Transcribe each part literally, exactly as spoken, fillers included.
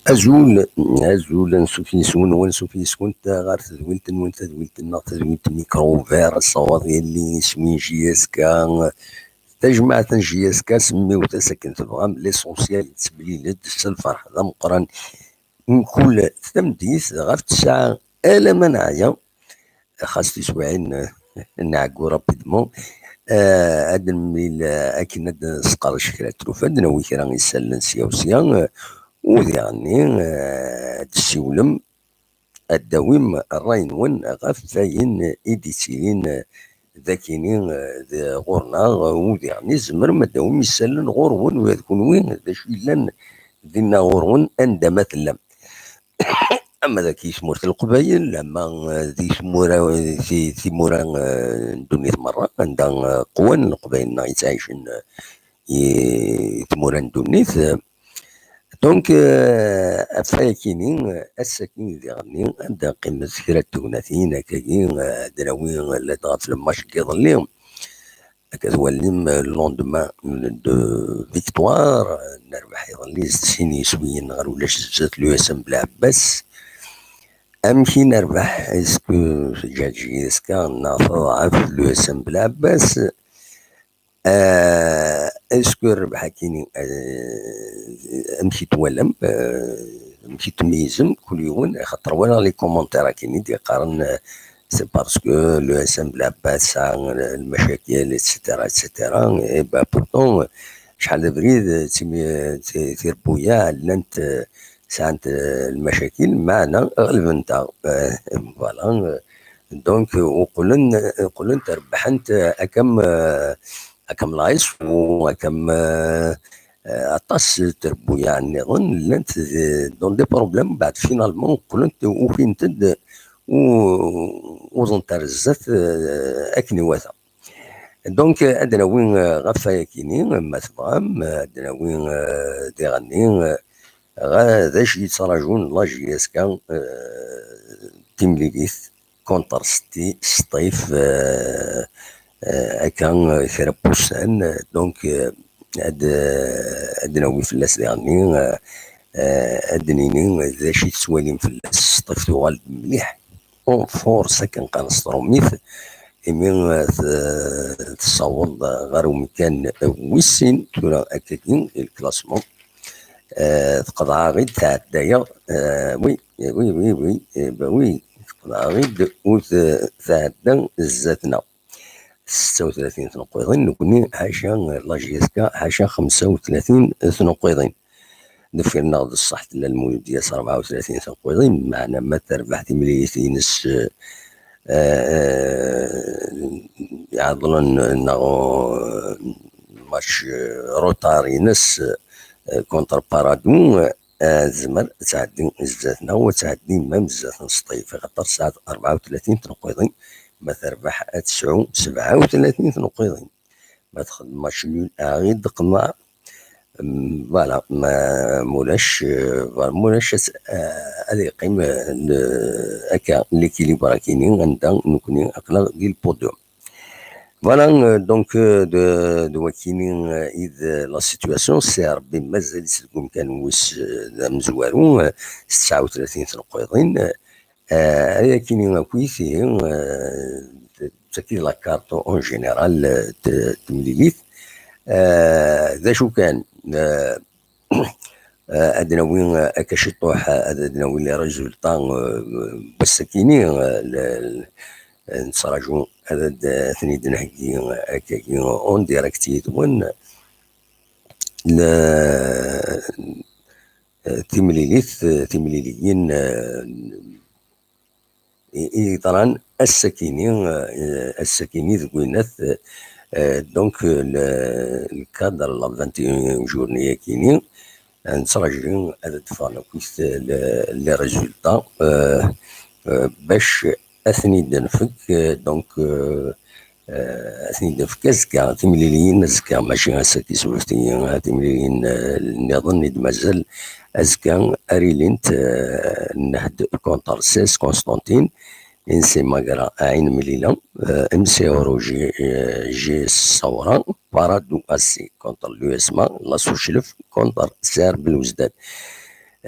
Azul, azul, ansuf yes-wen, wansuf yes-went ɣer tedwilt-nwen, tadwilt-nneɣ, tadwilt Micro Ouvert, assawaḍ yelli iswi n J S K, tajmaɛt n J S K, semmiwt-as akken tebɣam, l'essentiel yettblil-d s lferḥ d ameqqran mkul tameddit ɣef ttesɛa alamma neɛya. Xas tiswiɛin nɛeggu rapidement. Ad nemlil akken ad nesqerrec kra n trufa, ad nawi kra isallen sya u sya, u diɣenni ad d-tessiwlem, ad d-tawim ṛṛay-nwen ɣef wayen i d-yettilin d akini d ɣur-neɣ, u diɣenni tzemrem ad d-tawim isallen ɣur-wen ula d kunwi d acu yellan dinna ɣur-wen anda ma tellam. Ama dagi tmurt n Leqbayel, ama di tmura, di timura n ddunit merra, anda qwan Leqbayel neɣ yettɛicen i tmura n ddunit. Donc, ɣef wayakini, ass-agi diɣenni, ad d-qqimet kra n tegnatin akkagi, ad d-nawi ladɣa ɣef le match n yiḍelli. Akka twalim, le lendemain de victoire, nerbeḥ iḍelli s sin yiswiyen ɣer ulac zdat l'U S M Belɛebbas. Amek i nerbeḥ? Est-ce que teǧǧa J S K neɣ teḍɛef l'U S M Belɛebbas? Est-ce que rrbeḥ-akini, amek i twalam? Amek i tmeyyzem kul yiwen? Axaṭer walaɣ les commentaires akini d-yeqqaren, c'est parce que l'U S M Belɛebbas tesɛa lmacakil, et cetera, et cetera. Et ben pourtant, acḥal d abrid, timi-, ti-, tirebbuyaɛ llant, sɛant lmacakil, meɛna ɣelbent-aɣ. Voilà. Donc, uqlen, uqlent rebbḥent akam, akam Laïs, u akam, aṭas n trebbuyaɛ nniḍen llant dans des problèmes, beɛd finalement uqlent ufint-d u uẓent ar zdat, akken iwata. Donc, ad nawi, ɣef wayakini, ma tebɣam, ad nawi, diɣenni, ɣer d acu yettraǧun la J S K, timlilit contre Sṭif, akka, kra n wussan. Donc, ad, ad nawi fell-as diɣenni, ad d-nini d acu i tettwalim fell-as. Sṭif tuɣal-d mliḥ, en force akken qqaren s trumit, imi, eh, t-, tessaweḍ ɣer umkan wis sin tura akkagi i lklasman. Eh, teqḍeɛ-aɣ-id tɛedda-yaɣ, eh, oui, eh, oui, oui, oui, eh, ben oui, teqḍeɛ-aɣ-id ur t-, tɛedda zdat-neɣ. Setta u tlatin tneqqiḍin, nekni ḥaca la J S K, ḥaca xemsa u tlatin tneqqiḍin. Deffir-nneɣ d ṣṣeḥ tella Lmuludya s rebɛa u tlatin tneqqiḍin, meɛna ma terbeḥ timlilit-ines, eh, eh, iɛeḍlen neɣ, eh, match, eh, retard-ines, eh, contre Paradou, eh, tezmer ad tɛeddi zdat-neɣ u ad tɛeddi même zdat n Sṭif, axaṭer tesɛa rebɛa u tlatin tneqqiḍin, ma terbeḥ ad tesɛu sebɛa u tlatin tneqqiḍin. Ma txeddem match nul, aɣ-id-qneɛ. Voilà, ma, mulac, eh, voilà, mulac ad, eh, ad yeqqim, eh, le-, akka, l'équilibre akini, anda nekni aql-aɣ di le podium. Voilà, eh, donc, eh, d, d wakini, eh, i d la situation, si Rebbi mazal-itt deg umkan wis, eh, d amezwaru, eh, s tesɛa u tlatin tneqqiḍin, eh, Eh, ayakini akkit, ihi, eh, d-, d-, tagi la carte en général, eh, t-, temlilit. Eh, d acu kan, eh, eh, ad nawi, eh, akka ciṭuḥ, eh, ad, ad nawi les résultats, eh, n wass-akini, eh, l-, l-, nettraǧu ad, ad ten-id-nheggi, eh, akkagi en direct yid-wen. Le-, eh, timlilit, eh, timliliyin, eh, i, i yeḍran ass-akini, eh, ass-akini deg winat, eh, donc, eh, le, le cadre la vingt et unième journée-akini, eh, nettraǧu ad d-ffɣen akkit, eh, le, les résultats, eh, eh, bac ad ten-id-nfek, eh, donc, eh, eh, ad ten-id-nefk azekka, timliliyin azekka, mačči ass-agi s ubetyi, eh, timliliyin, eh, nniḍen i d-mazal azekka ara ilint, eh, Nnehd contre S S Constantine, Insi Magra Ɛin Mlila, eh, M C Oro G, eh, G S Sawra, Paradou A C contre l'U S M A, Laṣu Clef contre Sar Belouzdad.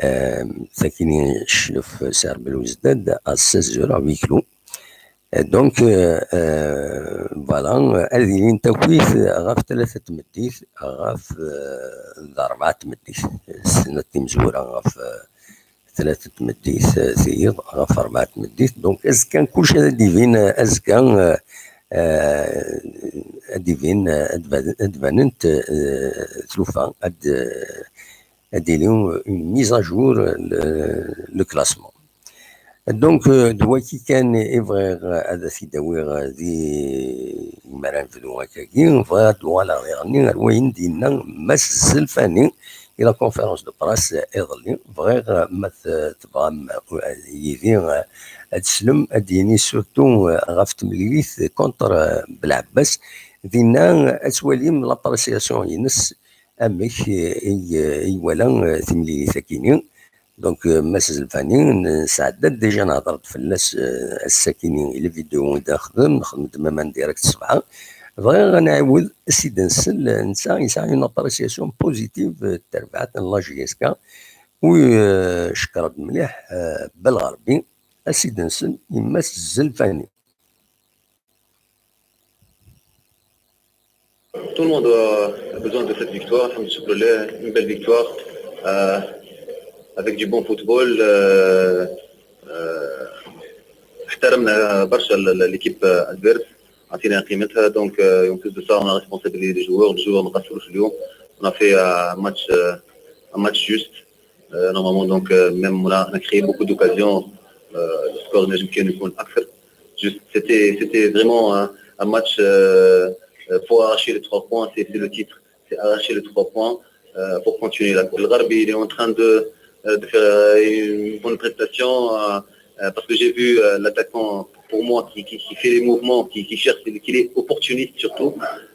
euh, takini Cclef Serbel Uzdad à seize heures à huis clos. Euh, donc, euh, euh, voilà, ad ilin takit ɣef tlata tmeddit, ɣef, euh, d rebɛa tmeddit. Snat timezwura ɣef, euh, tlata tmeddit, euh, tiyiḍ, ɣef rebɛa tmeddit. Donc, azekka kulci ad d-ibin, euh, azekka, euh, euh, ad d-ibin, euh, ad d-, ad d-banent, euh, tlufa, ad, euh, ad d-ili une mise à jour, euh, le, le classement. Donc, euh, d waki kan i bɣiɣ, euh, ad t-id-awiɣ, euh, di, mi ara nebdu akkagi, bɣiɣ ad d-uɣaleɣ diɣenni ar wayen d-yenna Mass Zelfani di la conférence de presse, euh, iḍelli. Bɣiɣ, euh, ma t-, tebɣam, euh, yid-i, euh, ad teslem, ad d-yini surtout, euh, ɣef temlilit contre, euh, Belɛebbas. Dinna, euh, ad twalim l'appréciation-ines, amek, euh, i, euh, i iwala, euh, timlilit-akini. Donc, euh, Mass Zelfani, nesɛedda-d déjà, nehder-d fell-as, euh, ass-akini, les vidéos i d-nexdem, nexdem-d même en direct ṣṣbeḥ. Bɣiɣ ad nɛiwed ad s-id-nsel, euh, netta yesɛa une appréciation positive, euh, n terbaɛt n la J S K, u, euh, cekkreɣ-d mliḥ, euh, Belɣerbi, ad s-id-nsel i Mass Zelfani. Tout le monde a besoin de cette victoire. الحمد لله، une belle victoire, euh, avec du bon football. Euh, euh, احترمنا برشا ال-، ال-، l'équipe adverse، عطينا قيمتها. Donc, euh, en plus de ça, on a responsabilisé les joueurs. Les joueurs ما قصروش اليوم. On a fait, euh, un match, euh, un match juste. Euh, normalement, donc, euh, même on a, on a créé beaucoup d'occasions. Euh, le score ينجم كان يكون أكثر. Juste, c'était, c'était vraiment un, un match, euh, euh, pour arracher les trois points. C'est, c'est le titre. C'est arracher les trois points, euh, pour continuer la course. Belgharbi, il est en train de, euh, de faire, euh, une bonne prestation, euh, euh, parce que j'ai vu, euh, l'attaquant, pour moi, qui, qui, qui fait les mouvements, qui, qui cherche, qu'il est opportuniste surtout,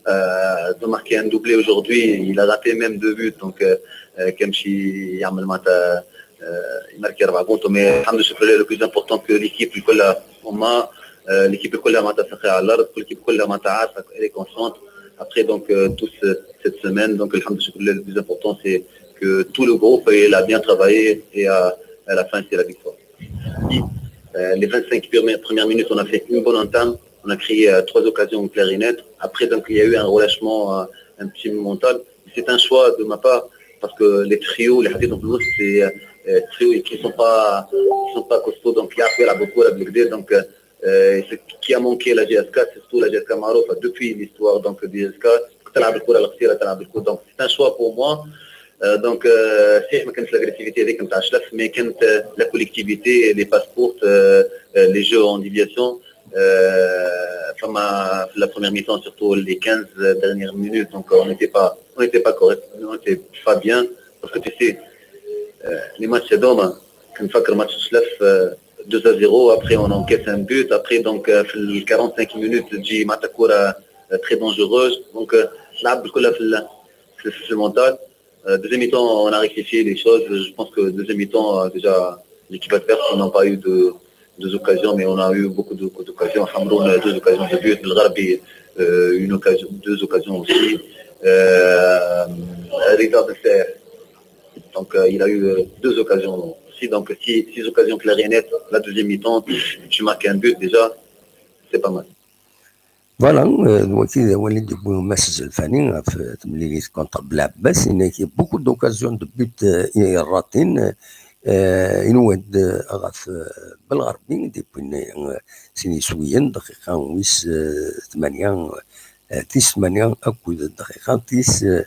euh, de marquer un doublé aujourd'hui. Il a raté même deux buts. Donc, euh, euh, كان شي يعمل معناتها، euh, il marque أربعة بونتو. Mais الحمد لله، le plus important que l'équipe الكلها هما، euh, l'équipe الكلها معناتها ساقية على الأرض، l'équipe الكلها معناتها عارفة، elle est consciente. Après, donc, euh, toute ce-, cette semaine, donc الحمد لله، le plus important, c'est que tout le groupe, il a bien travaillé et à, à la fin, c'est la victoire. Et, euh, les vingt-cinq premières, premières minutes, on a fait une bonne entame. On a créé, euh, trois occasions claires et nettes. Après, donc, il y a eu un relâchement, euh, un petit peu mental. C'est un choix de ma part parce que les trios, les حطيتهم في الوسط, c'est, euh, euh, trios qui sont pas, qui sont pas costauds. Donc, il y a beaucoup à. Donc, euh, euh, ce qui a manqué la J S K, surtout la J S K معروفة depuis l'histoire, donc, de J S K, تلعب الكرة القصيرة، تلعب الكرة. Donc, c'est un choix pour moi. Euh, donc, euh, صحيح ما كانش l'agressivité هذيك نتاع الشلف, mais كانت, euh, la collectivité, les passes courtes, euh, euh, les jeux en déviation. Euh, فما في la première mi-temps, surtout les quinze dernières minutes, donc, euh, on n'était pas, on n'était pas correct, on n'était pas bien, parce que tu sais, euh, les matchs هذوما, كنفكر match الشلف, euh, deux à zéro, après on encaisse un but, après, donc, euh, في ال quarante-cinq minutes, تجي معناتها كرة, euh, très dangereuse. Donc, euh, تلعب بالكل في ال-, في, في le mental. Euh, deuxième mi-temps, on a rectifié les choses. Je pense que deuxième mi-temps, euh, déjà, l'équipe adverse, on n'a pas eu de, deux occasions, mais on a eu beaucoup de, d'occasions. Hamroun, euh, deux occasions de but. Belgharbi, euh, une occasion, deux occasions aussi. Euh, Rida Belser, donc, euh, il a eu, euh, deux occasions aussi. Donc, six, six occasions claires et nettes. La deuxième mi-temps, tu marques un but déjà, c'est pas mal. Voilà, euh, d wagi d awal i d-yewwi Mass Zelfani ɣef, euh, temlilit contre Belɛebbas. Il y a beaucoup d'occasions de but, euh, i ratin, euh, inwa-d, euh, ɣef, euh, Belɣerbi, depuis, euh, sin yiswiyen, dqiqa wis, euh, tmanya, euh, tis tmanya akked dqiqa tis, euh,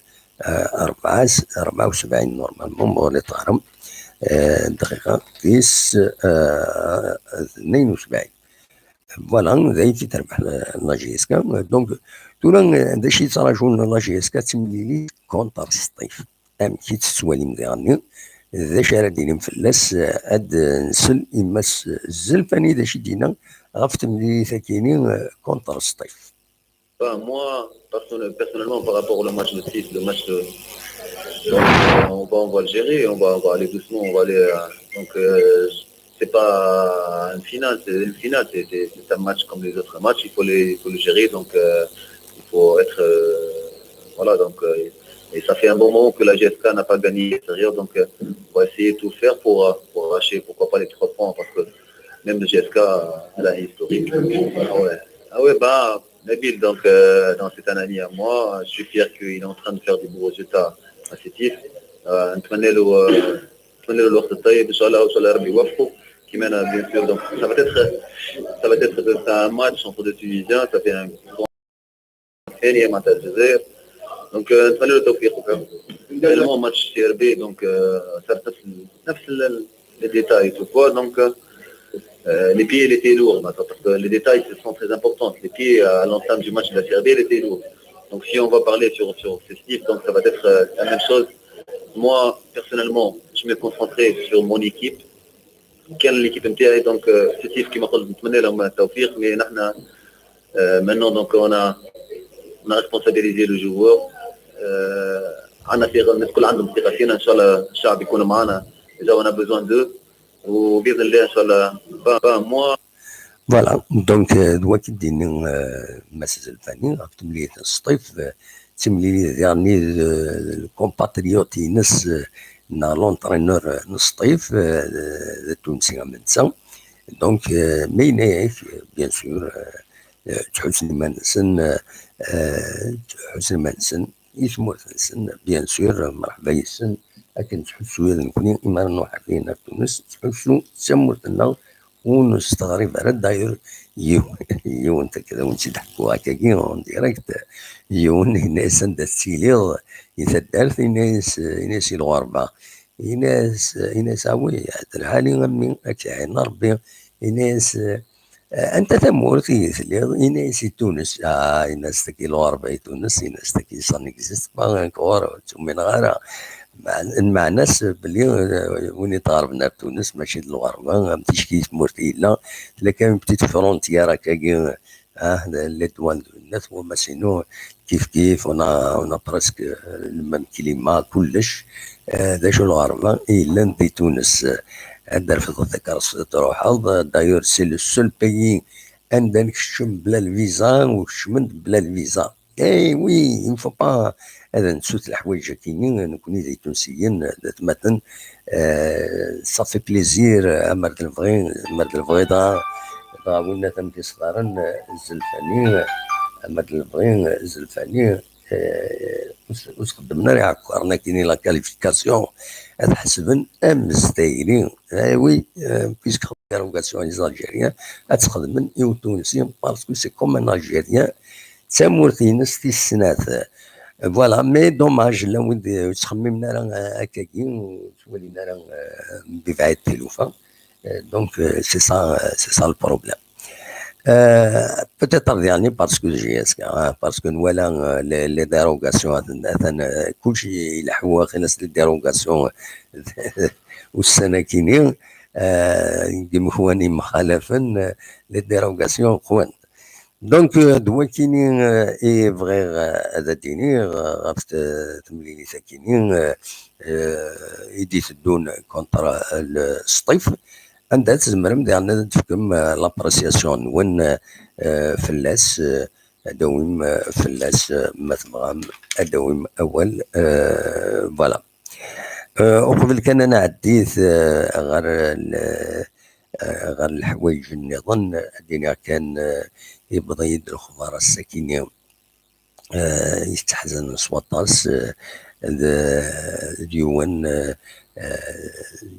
rebɛa, rebɛa u sebɛin normalement, ma ur ɣliṭeɣ ara, euh, dqiqa tis, euh, tnayen u sebɛin. Voilà, d ayen i terbeḥ la, la J S K. Donc, tura, d acu i ttṛaǧun la J S K d timlilit contre Sṭif? Amek i tt-tettwalim diɣenni? D acu ara d-inim fell-as? Ad nsel i Mass Zelfani d acu i d-yenna ɣef temlilit-agi-ni contre Sṭif. Bah, moi, personnel-, personnellement, par rapport au match de Six, le match de, donc, euh, on va, on va le gérer, on va, on va aller doucement, on va aller, euh, donc, euh, c'est pas une finale, c'est une finale, c'est, c'est, c'est un match comme les autres matchs, il faut les, il faut le gérer, donc, euh, il faut être, euh, Voilà, donc, euh, et ça fait un bon moment que la J S K n'a pas gagné à l'extérieur, donc, euh, on va essayer de tout faire pour, euh, pour arracher, pourquoi pas, les trois points, parce que même la J S K, euh, elle a un historique. Ah ouais. Ah ouais, bah, Nabil, donc, euh, dans cette année à moi, je suis fier qu'il est en train de faire des bons résultats à Sétif. Euh, نتمنى له، euh, نتمنى له الوقت الطيب، إن شاء الله، وإن شاء الله ربي يوفقه. كيما أنا، bien sûr, donc, ça va être, ça va être un match entre deux Tunisiens, ça fait un grand ثانية مع الجزائر. Donc, euh, نتمنى له التوفيق. Également, match C R B, donc, euh, ça, ça, نفس ال-، les détails, tu vois. Donc, euh, euh, les pieds, les pieds lourds, maintenant, parce que les détails, ce sont très importants. Les pieds, euh, à l'entame du match de la C R B, les pieds lourds. Donc, si on va parler sur, sur Sétif, donc ça va être, euh, la même chose. Moi, personnellement, je me concentrerai sur mon équipe. كان l'équipe نتاعي، donc, euh, Sétif كيما قلت نتمنى لهم التوفيق، mais نحن، euh, maintenant, donc, on a, on a responsabilisé le joueur. Euh, عندنا ثقة، الناس كل عندهم ثقة فينا. إن شاء الله الشعب يكون معنا، déjà on a besoin d'eux. وبإذن الله إن شاء الله، bah, bah, moi. Voilà, donc, euh, d wakken d-yenna, euh, Mass Zelfani ɣef temlilit n Sṭif, euh, d timlilit diɣen n, euh, compatriote-ines, euh, neɣ l'entraîneur, euh, n Sṭif, euh, d Tunsi am netta. Donc, euh, ma yenna-yak, euh, bien sûr, euh, euh, ttḥussen iman-nsen, euh, euh, ttḥussen iman-nsen i tmurt-nsen, bien sûr, mreḥba yes-sen, akken ttḥussu i d nekkni, imi ara nruḥ ar din ar Tunes, ttḥussu d tamurt-nneɣ, ur nesteɣrib ara. D'ailleurs, yiw-, yiwen, akka d awen-tt-id-ḥkuɣ akkagi en direct, yiwen yenna-yas: "Anda tettiliḍ i taddart?" Yenna-yas, yenna-yas: "I lɣerba." Yenna-yas, yenna-yas: "Ah oui, d lḥali a mmi, ad k-iɛin Rebbi." Yenna-yas, "Eh, anta tamurt i telliḍ?" Yenna-yas: "I Tunes." "Ah," yenna-yas, "tagi lɣerba i Tunes." Yenna-yas: "Tagi ça n'existe pas encore, ur tt-umineɣ ara." Meɛn-, lmeɛna-s belli, eh, win itɣerben ar Tunes mačči d lɣerba, am ticki tmurt i yella, tella kan une petite frontière akkagi, ah, les douanes de Nat, wammas-inu, kif kif, on a, on a presque, euh, le même climat, kullec. Euh, d acu n lɣerba i yellan di Tunes? Ad d-trefdeḍ takeṛṛust ad truḥeḍ. D'ailleurs, c'est le seul pays anda nkeččem bla lviza, u keččmen-d bla lviza. Eh oui, il ne faut pas ad nessut leḥwayeǧ-agi-nni, nekkni d Itunsiyen, d atmaten. Euh, ça fait plaisir, amer d lebɣi, amer d lebɣi dɣa, dɣa winna tameddit ɣaren, euh, Zelfani, amer d lebɣi, Zelfani, euh, ur s-, ur s-xeddmen ara iɛekkaren akkin i la qualification, ad ḥesben am s tayri. Eh oui, euh, puisque dérogation les Algériens, ad tt-xedmen i Utunsi, parce que c'est comme un Algérien, d tamurt-ines tis snat. Voilà, mais dommage, llan wid ur ttxemmimen ara, euh, akkagi, ur ttwalin ara, euh, mebɛid tilufa. Euh, donc, euh, c'est ça, euh, c'est ça le problème. Euh, peut-être dernier, parce que j'ai, hein, parce que nwala, euh, les, les dérogations, atan, atan, euh, kulci ileḥḥu, xas les dérogations, euh, ussan-akini, euh, deg yimekwan yemxalafen, euh, les dérogations qwan. Donc, euh, d wakini, euh, i bɣiɣ, euh, ad d-iniɣ, euh, ɣef t-, temlilit-akini, euh, euh, i d-iteddun contre, euh, le Sṭif, anda tzemrem diɣen ad d-tefkem, euh, l'appréciation-nwen, euh, fell-as, euh, ad d-tawim, euh, fell-as, euh, ma tebɣam, ad d-tawim awal, euh, voilà. Euh, uqbel kan ad nɛeddi, euh, ɣer l-, euh, ɣer leḥwayeǧ nniḍen, ad d-iniɣ kan, euh, yewweḍ-iyi-d lexbar ass-akini, euh, yettḥazanen s waṭas, euh, d, d yiwen, euh, euh,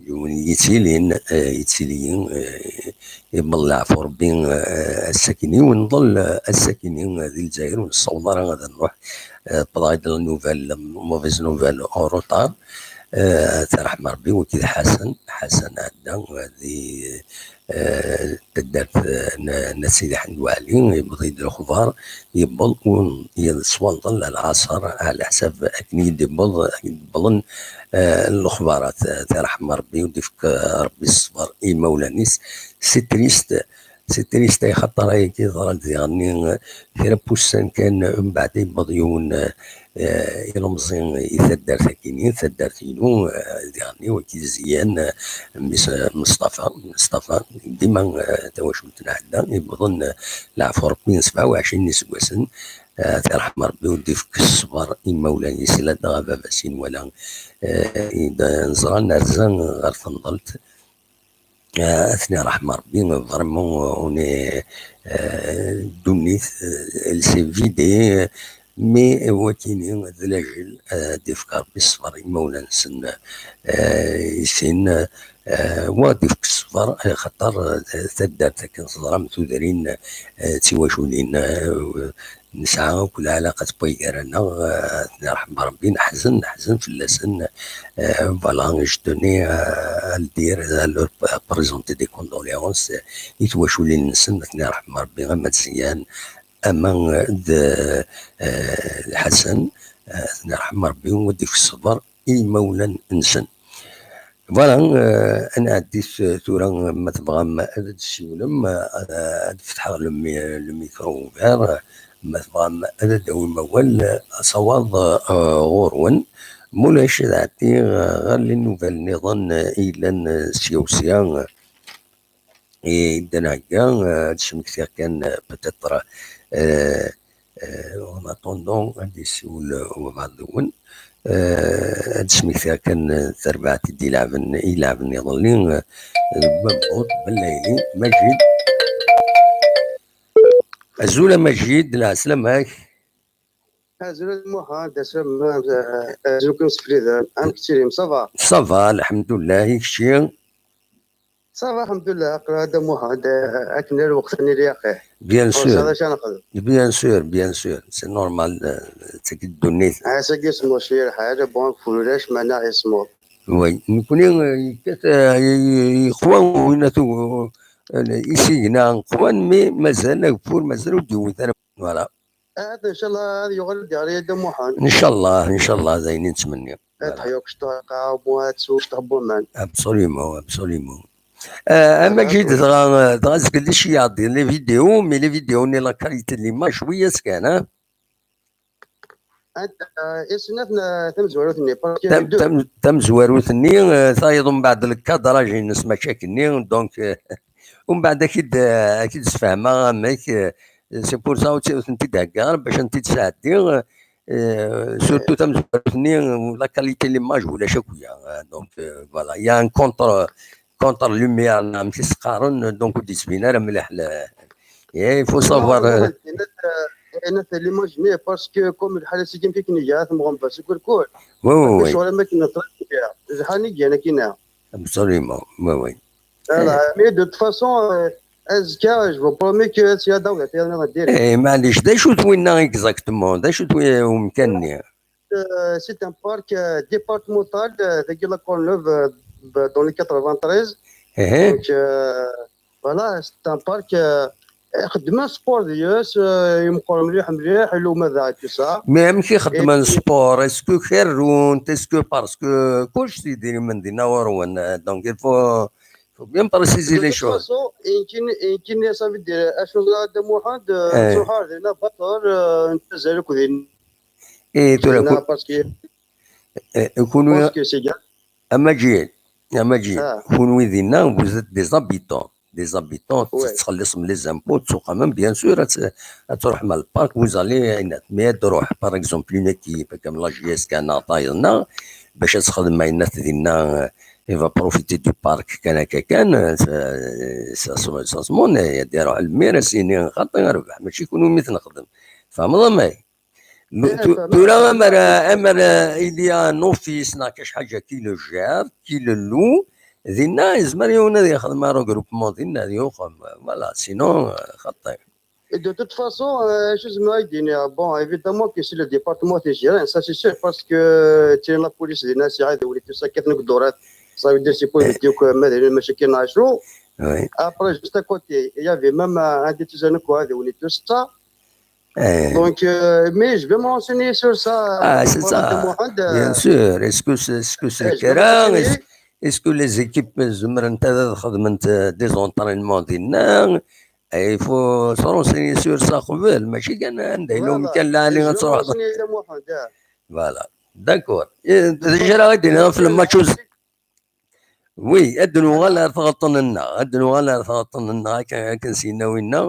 yiwen yettilin, euh, yettili, euh, yewweḍ leɛfu Rebbi, euh, ass-akini, u nḍel, euh, ass-akini, euh, di Lezzayer, ur nessaweḍ ara ad nruḥ. Euh, wwḍeɣ-d la nouvelle, mauvaise nouvelle en retard. Euh, tarḥem Rebbi, wagi d Ḥasan, Ḥasan Ɛedda, euh, di, euh, taddart, euh, n, n At Sidi Ḥmed Waɛli, yewweḍ-iyi-d lexbar, yewweḍ, u n-, s wanḍel lɛaṣer, ɛla ḥsab akken i d-yewweḍ, akken d-wwḍen, euh, lexbarat, euh, tarḥem Rebbi, u d-ifk, euh, Rebbi ṣṣber i yimawlan-is. C'est triste, c'est triste, axaṭer ayagi yeḍra-d diɣenni, eh, kra n wussan kan, eh, mbeɛd yewweḍ yiwen, eh, eh, ilemẓi i taddart-agi-nni, taddart-inu, eh, diɣenni wagi d Ziyad, eh, mmi-s, eh, Meṣṭafa, Meṣṭafa, dima, eh, tawacult n Ɛedda, yewwḍen, eh, leɛfu Rebbi n sebɛa u ɛecrin n yiseggasen, Ad t-yerḥem Rebbi, ur d-ifk ṣṣber i imawlan-is, ladɣa baba-s i nwala, eh, i d-neẓra nerza ɣer tenḍelt. Ah, ad ten-yerḥem Rebbi, vraiment, on est, euh, ddunit, euh, elle s'est vidée, mais wakini d lajel, euh, ad d-ifk Rebbi ṣṣber i imawlan-nsen, euh, i sin, euh, wa ad d-ifk ṣṣber, axaṭer, euh, taddart akken teẓram tudrin, euh, d tiwaculin, euh, nesɛa akk lɛalaqa n waygar-nneɣ, euh, ad ten-yerḥem Rebbi, neḥzen, neḥzen fell-asen, euh, voilà, je tenais, euh, à le dire, à leur présenter des condoléances, euh, i twaculin-nsen, ad ten-yerḥem Rebbi, ama d Ziyad, ama, euh, d, euh, d Ḥasan, euh, ad ten-yerḥem Rebbi, u ad d-ifk ṣṣber i imawlan-nsen. Voilà, euh, ad nɛeddi s-, tura, ma tebɣam ad d-tessiwlem, euh, ad fetḥeɣ le mi-, le micro ouvert, ma tebɣam ad d-tawim awal, asawaḍ, euh, ɣur-wen. Ma ulac, ad ɛeddiɣ, euh, ɣer les nouvelles nniḍen, euh, i yellan, euh, sya u sya, euh, i d-nhegga, euh, ad d-smektiɣ kan, euh, peut-être, euh, euh, en attendant, ad d-yessiwel, euh, wabɛaḍ deg-wen. Euh, ad d-smektiɣ kan, euh, tarbaɛt i d-ilɛben, i ilɛben iḍelli, euh, deg Ubud, Bellayli, Majid. Azul a Majid, lɛeslama-k. Azul a Muḥend, azul, euh, azul kem sefriden. Amek ttilem, ça va? Ça va, lḥemdullah, i kečči? Ça va, lḥemdullah, aql-aɣ a Muḥend, euh, akken ar lweqt-nni li axir. Bien sûr. Ur nesɛi acu ara nexdem. Bien sûr, bien sûr, c'est normal, euh, d tagi ddunit. Ass-agi semmus lḥal, bon, kul ulac, meɛna yesmuḍ. Oui, nekkni, euh, yekkat, euh, y-, y-, yeqwa winna tu-, euh, isigna qwan, mais mazal ageffur, mazal ur d-yewwit ara. Voilà. Ad, ncallah, ad yuɣal ad d-yeɣli Dda Muḥend. Ncallah, ncallah, d ayen i nettmenni. Ad teḥyu kecṭuḥ lqaɛa, u ad tsew kecṭuḥ n waman. Absolument, absolument. Euh, a Majid, dɣa, dɣa zgel di ceyyaḍ, les vidéos, mais les vidéos-nni la qualité de l'image, oui, est-ce que, hein? Anta, euh, i snat n tamezwarut-nni, parce que tam-, deux. Tam-, tamezwarut-nni, euh, tayeḍ umbeɛd le cadrage-ines mačči akkenni, donc, euh, umbeɛd ad k-id-, euh, ad k-id-sfehmeɣ amek, euh, c'est pour ça ur tt-, ur tent-id-heggaɣ ara bac ad tent-id-sɛeddiɣ, euh, surtout tamezwarut-nni, la qualité de l'image ulac akk ya, euh, donc, euh, voilà, il y a un contre, contre lumière, neɣ amek i s-qqaren, donc ur d-yettbin ara mliḥ le-, eh, il faut savoir, euh, l'image-nni, parce que comme lḥal ass-agi amek akken iga, temɣumbas deg urkul. Oui, oui, oui. Ccɣel am akken neṭṭeq, d lḥal i igan akkin-a. Absolument, oui, oui. Voilà, eh, mais de toute façon, euh, azekka, je vous promets que c'est à Daoud, c'est à Nadir. Eh, maɛlic, d acu-t winna exactement? D acu-t wi-, umkan-nni? Euh, c'est un parc, euh, départemental, euh, de la Courneuve, euh, dans les quatre-vingt-treize. Eh. Donc, euh, voilà, c'est un parc, euh, xeddmen sport deg-s, euh, imeqqer mliḥ, mliḥ, il y a des matchs et tout ça. Mais amek i xeddmen sport? Est-ce que kerrun-t? Est-ce que, parce que kullec s yidrimen dinna ɣur-wen, euh, donc il faut, faut bien préciser les choses. De toute façon, ayen kan, ayen kan, ça veut dire, acu ẓra Dda Muḥend, euh, eh, ttruḥ ar dinna baṭel, euh, nettazzal akk din. Eh, tura dinna, ku-, parce que, eh, kunwi, parce que c'est gars. A Maǧid, a Maǧid, ah, kunwi dinna, vous êtes des habitants, des habitants, ouais, tettxelliṣem les impôts, tettwaxxamem, bien sûr, ad t-, ad truḥem ar le parc, vous allez, mais ad truḥ, par exemple, une équipe, comme la J S K neɣ tayeḍ-nneɣ, bac ad texdem ayennat dinna, euh, il va profiter du parc kan akka kan, euh, ça, ça, ça, ça se monnaie, ad iruḥ lmir, ad s-yini, xaṭi, rbeḥ, mačči kunwi mi t-nexdem. Tfehmeḍ a May? Eh, tu-, tura, amer, amer, il y a un office, neɣ kra ḥaǧa qui le gère, qui le loue, dinna, yezmer yiwen ad yexdem un regroupement dinna, ad yuxem, voilà, sinon, euh, xaṭi. Et de toute façon, euh, acu zemreɣ ad k-d-iniɣ, bon, évidemment que c'est le département qui gère, ça c'est sûr, parce que, euh, tiens, la police dinna, c'est عادي, tout ça, كيف نقدر، ça veut dire, c'est pour dire que ما دايرين مشاكل نعيشوا. Oui. Après, juste à côté, il y avait même, euh, un détenu, quoi, عادي, tout ça. Eh. Donc, euh, mais je vais me renseigner sur ça. Ah, c'est ça. Bien sûr. Est-ce que c'est, est-ce que c'est le terrain? Est-ce, est-ce que les équipes zemrent ad xedment, euh, des entraînements dinna? Eh, il faut se renseigner sur ça qbel. Mačči kan anda yella umkan lɛali ad truḥeḍ. Voilà. D'accord. Eh, d acu ara d-iniɣ ɣef le match uz-, Oui, ad nuɣal ar tɣeṭṭen-nneɣ, ad nuɣal ar tɣeṭṭen-nneɣ akken, akken s-yenna winna.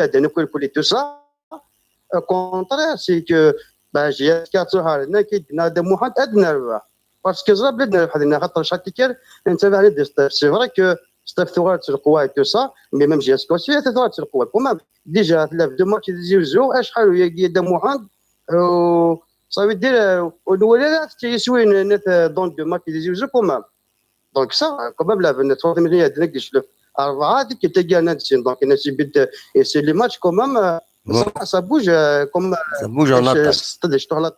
iɛeddan akk irkelli tout ça. Au contraire, c'est que, bah, J S K ad truḥ ar dinna, ki d-yenna Dda Muḥend, ad nerbeḥ. Parce que ẓriɣ belli ad nerbeḥ dinna, xaṭer chaque tikkelt nettabaɛ-d Sṭif. C'est vrai que Sṭif tuɣal-d s lqewwa et tout ça, mais même J S K aussi tuɣal-d s lqewwa. Quand même, déjà, tlab deux matchs di Tizi Uzzu, acḥal uyagi Dda Muḥend, euh, ça veut dire, euh, ur nwala ara tettili s win, net, euh, dans deux matchs di Tizi Uzzu, quand même. Donc ça, quand même, la vingt-trois minutes, il y a des gens qui se lèvent. Alors, voilà, dès que t'es gagné, c'est donc, il y a des buts, et c'est les matchs quand même, euh, Ouais. ça, ça bouge, euh, comme, Ça bouge en euh, attaque. C'est-à-dire, je te relate.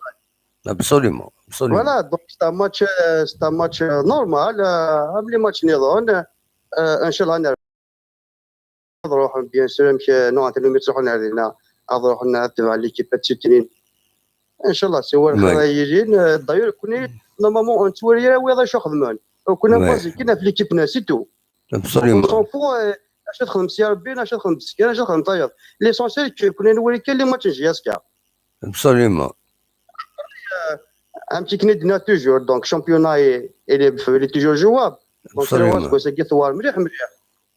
Absolument, absolument. Voilà, donc c'est un match, euh, c'est un match euh, normal, euh, comme les matchs نظن, euh, إن شاء الله نروح, bien sûr, مش نوع تنمي تروح نادينا, نروح نتبع l'équipe تشترين. إن شاء الله سوى Ouais. الخير يجين, euh, d'ailleurs كوني normalement on توالي ويضا شو خدمان. وكنا Ouais. بازي كنا في l'équipe ناس et tout. On Absolument. s'en fout, euh, اش تخدم سي ربي, اش تخدم بسكين, اش تخدم طيب. L'essentiel que كنا نوري كان les matchs J S K. Absolument. Un petit كنا دينا toujours, donc championnat il est, il est toujours jouable. Donc c'est le Absolument. Wasco, c'est qui ثوار مليح مليح.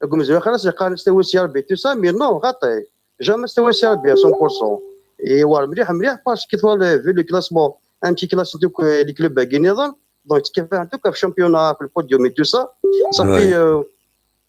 Comme je خلاص يقال نستوي سي ربي tout ça, mais non, غطي. Jamais نستوي سي ربي à cent pour cent. Et ثوار مليح مليح parce que ثوار vu le classement, un petit classement دوك les clubs باقيين نظن. Donc كيف عندك في championnat, في le podium et tout ça. Ça Ouais. fait, euh,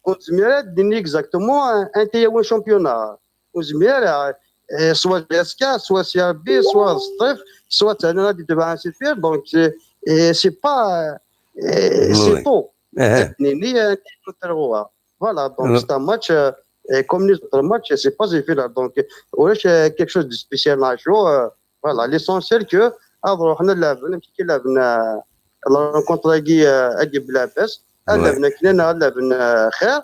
on se mérite exactement un, un T A one championnat. On se mérite, euh, soit J S K, soit C R B, soit Sṭif, soit un autre de un C P R. Donc c'est, et c'est pas, euh, c'est Ouais. tôt. Eh, Ni, ni, euh, ni contre le roi. Voilà, donc Ouais. c'est un match, euh, et comme les autres matchs, c'est pas évident. Donc, ouais, c'est quelque chose de spécial un jour. Euh, voilà, l'essentiel que, alors, on a la, on a la rencontre avec, euh, avec Blabès. Ouais. On a la, on a خير.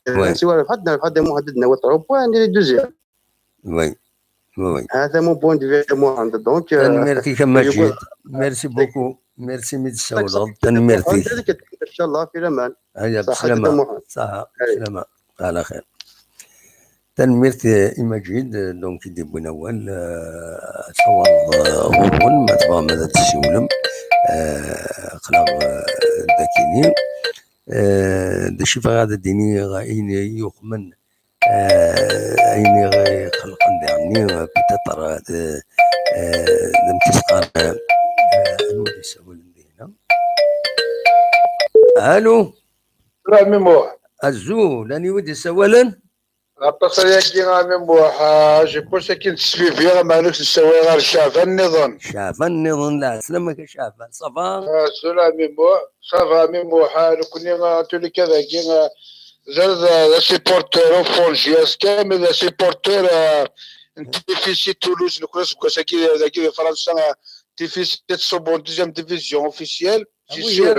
Ouais. C'est vrai, on a, on a, on a trois points, on est deuxième. Oui. Oui, oui. هذا mon point de vue, moi. Donc, euh, Tanemmirt-ik a Majid. يقول- Merci beaucoup. Merci mi d-tsawleḍ. Tanemmirt-ik. إن شاء الله في الأمان. Aya, صحة bslama. Dda Muḥend. Saha, Ay. Bslama. Ala xir. Tanemmirt, eh, i Majid, eh, donc, i d-yewwin awal, eh, ad tawaḍ, eh, ɣur-wen, ma tebɣam ad d-tessiwlem, eh, aql-aɣ, eh, dakini. Eh, d acu i bɣiɣ ad d-iniɣ, ayen i yuqmen, eh, ayen i ɣ-iqellqen diɣenni, eh, peut-être, eh, d, eh, d amek i s-qqaren, eh, eh, anwa i d-yessawalen dinna? Allô? Azul, aniwa i d-isawalen? Aṭas ayagi a Ɛemmi Muḥ, ah, je pense akken tesviviɣ, meɛna ur k-nessawal ara Caɛban nniḍen. Caɛban nniḍen, lɛeslama-k a Caɛban, ça va? Azul a Ɛemmi Muḥ, ça va a Ɛemmi Muḥ, ah, nekkni, ah, en tous les cas dagi, ah, d, d, d asupporter au fond J S K, mais d asupporter, ah, n T F C Toulouse, nekkni aseggas-agi dagi di Fransa, ah, T F C تصب en deuxième division officielle, c'est sûr.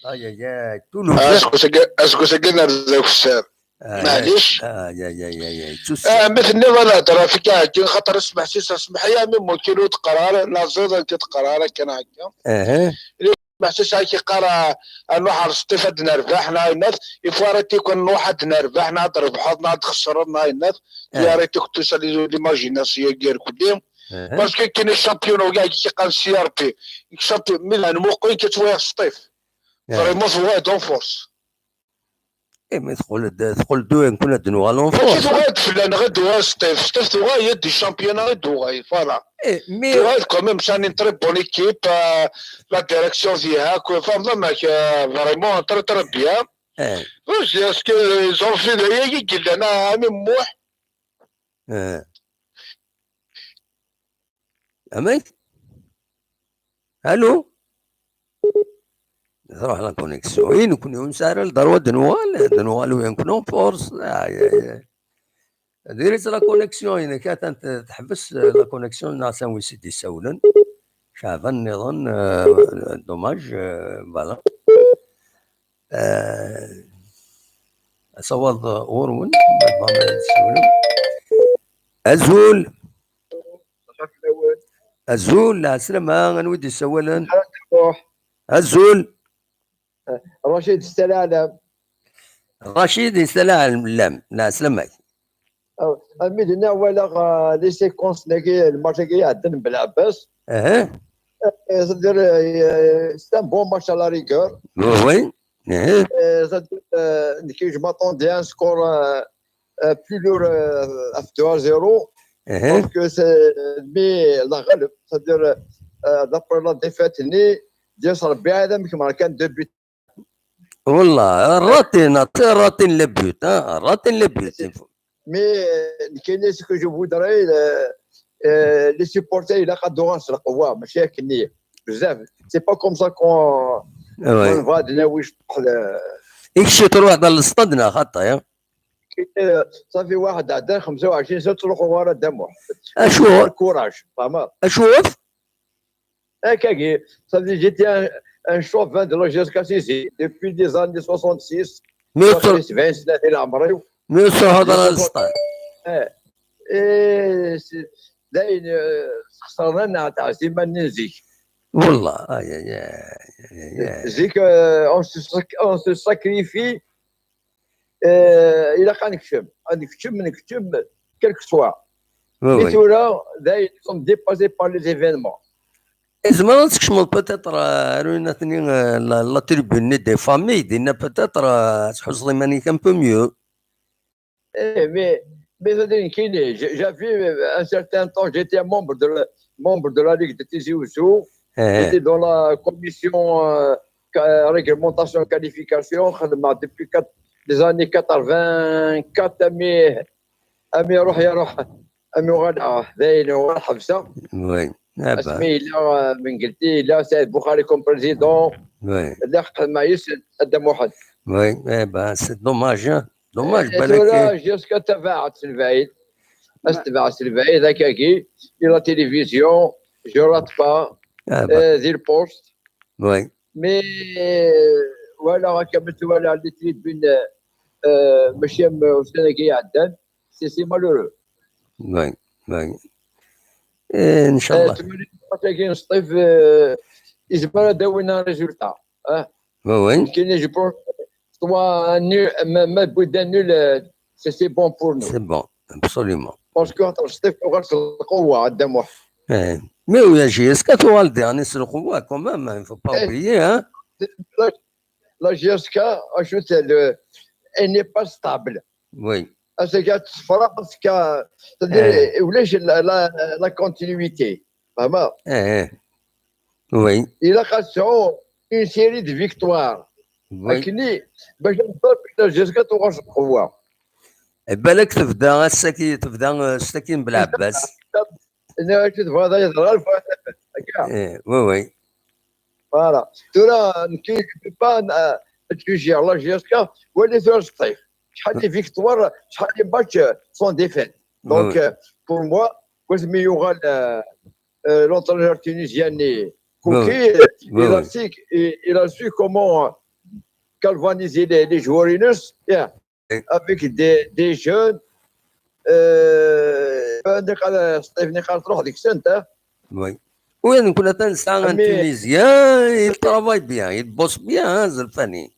Aïe, aïe, aïe, Toulouse. Ah, aseggas-agi, aseggas-agi nerza akessar. Maɛlic. Aïe, aïe, aïe, aïe, aïe, tusem. Ah, ma tenniḍ ad nehder ɣef Kaɛeggin, xaṭer asmeḥsis, asmeḥ-iyi a Ɛemmi Muḥ, kra ur teqqar ara, neɣ ẓid akken teqqar ara kan akka. Aha. Asmeḥsis-a yeqqar, ah, ad nruḥ ɣer Sṭif ad nerbeḥ, neɣ ayen-nniḍen, il faut arrêter kan nruḥ ad nerbeḥ, neɣ ad trebḥeḍ, neɣ ad txesreḍ, neɣ ayen-nniḍen. Ah. Arrêter tout ça, les, l'imagination-agi irkelli. Aha. Parce que akken champion, wagi yeqqar C R P. Champion, mi llan muqin, tettwayeɣ Sṭif. Ah. Vraiment, twayeḍ en force. Eh, mais teqqel-d, teqqel-d, nekkni ad d-nuɣal en force. Mačči tuɣal-d fell-aneɣ ad d-tuɣal Sṭif. Sṭif tuɣal-d di championnat ad d-tuɣal, voilà. Eh, mais tuɣal quand même, c'est une très bonne équipe, euh, la direction fiha, quoi. Enfin, vraiment, euh, vraiment très, très bien. Eh. Oui, c'est ce que ils ont fait, d ayagi i yellan, a Ɛemmi Muḥ. Eh. Amek? Allô? Truḥ la connexion. I nekkni ur nesɛi ara le droit ad nuɣal, ad nuɣal win nekkni en force. Ay, ay, ay. Diri-tt la connexion-inek, atan t-, teḥbes, eh, la connexion n Ɛisan wis i d-isawlen. Caɛban nniḍen, eh, dommage, eh, voilà. Eh, asawaḍ, eh, ɣur-wen, ma tebɣam ad tsawlem. Azul. Azul, lɛeslama, anwa i d-isawalen? Azul. Racid Stalɛlam. Racid Stalɛlam, lɛeslama-k. Aw, armi d-nniɣ walaɣ, euh, les séquences-nni, le match-agi iɛeddan n Belɛebbas. Aha. Euh, c'est-à-dire, euh, c'est un bon match à la rigueur. Oui, oui. Aha. Euh, c'est-à-dire, euh, nekk, je m'attendais à un score, euh, euh, plus lourd, euh, à deux à zéro. Aha. Parce que c'est, mais la galbe, c'est-à-dire, euh, d'après la défaite-nni, d-yas Rebbi ɛad amek merkan deux buts. Wallah, ratin, ratin le but, hein, ratin le but. Mais, euh, nekkini, ce que je voudrais, euh, euh, les supporters, ilaq ad uɣalen s lqewwa, mačči akken-nni. Bezzaf. C'est pas comme ça qu'on, ah ouais, qu'on va de la wish. I kečč truḥeḍ ɣer lestad neɣ xaṭi, hein? Euh, صافي واحد عدى خمسة وعشرين سنة تروح ورا دموع. أشوف. الكوراج، فهمت؟ أشوف. هكاكي، صافي j'étais un, un chauvin de la J S K Tizi depuis les années soixante-six. Mais ça fait سبعين سنة في العمر. Mais ça هذا السطايل. إيه. إيه، سي-، داين، آه، خسرنا نتاع زمان نزيك. والله، آي، آي، آي، آي، آي. زيك، آه، on se sac-، on se sacrifie. آه، إلا كان نكتم، نكتم، نكتم، quel que soit. Oui, mais oui. Tura, داين، nous sommes dépassés par les événements. Tezmer ad tkecmeḍ peut-être, euh, ar win atni, euh, la, la tribune des familles, dinna peut-être, euh, ad tḥusseḍ iman-ik un peu mieux. Eh, mais, mais ça dit, j'avais, euh, un certain temps, j'étais un membre de la, membre de la Ligue de Tizi Ouzou. Eh. J'étais dans la commission, euh, ca-, réglementation qualification, خدمة depuis quatre-, les années quatre-vingt-quatre, mais, mais روح يا روح. Am yuɣal, ah, d ayen yuɣal ḥebseɣ. Oui. Ah bah. Asmi yella, euh, Mengelti, yella Saïd Boukhari comme président. Oui. Lliɣ xedmeɣ yis Adda Muḥend. Oui, eh ben, c'est dommage, hein. Dommage, eh, balak tura, eh, jusqu'à tabaɛet s lbɛid. As tabaɛet s lbɛid, akkagi, di la télévision, je rate pas, ah bah, euh, di le poste. Oui. Mais, euh, voilà, comme tu vois là, les tribunes, euh, euh, mačči am ussan-agi iɛeddan, c'est, c'est malheureux. Oui, oui. Eh, إن شاء الله. Tagi n Sṭif, euh, yezmer ad d-awin un résultat, hein. Oui, oui. Nekkini, je pense, soit un nul, ma, ma wwin-d un nul, euh, c'est, c'est bon pour nous. C'est bon, absolument. Parce que Sṭif tuɣal s lqewwa, Adda Muḥ. Eh. Mais oui, J S K tuɣal dernier s lqewwa quand même, hein, il faut pas oublier, hein. La, la J S K, acu-tt, le, elle n'est pas stable. Oui. Ass-agi ad teffreɣ, c'est-à-dire, eh, ulac la, la, la continuité. Fehmeḍ? Eh, eh. Oui. Ilaq ad tesɛu une série de victoires. Akkenni, bac ad nḍer, bac ad nǧes, ad tuɣal s lqewwa. Balak tebda ass-agi, tebda, eh, s-, akin Belɛebbas. Nniɣ-ak tebɣiḍ ad yeḍra lfayda. Akka. Eh, oui, oui. Voilà. Tura, nekki, je peux pas, euh, juger la J S K, wali tura s Qṭif. Acḥal des victoires, acḥal des matchs, euh, sans défaite. Donc, oui, oui, euh, pour moi, wasmi yuɣal, euh, euh, l'entraîneur tunisien-nni, oui, oui, Kouki, oui, il a, oui, su, il, il a su comment, euh, galvaniser les, les joueurs, yeah, avec des, des jeunes, euh, niqal, Steve, niqal, tṛuḥ deg-sent, hein. Oui. Oui, donc, on attend ça, un Tunisien, il travaille bien, il bosse bien, hein, Zelfani.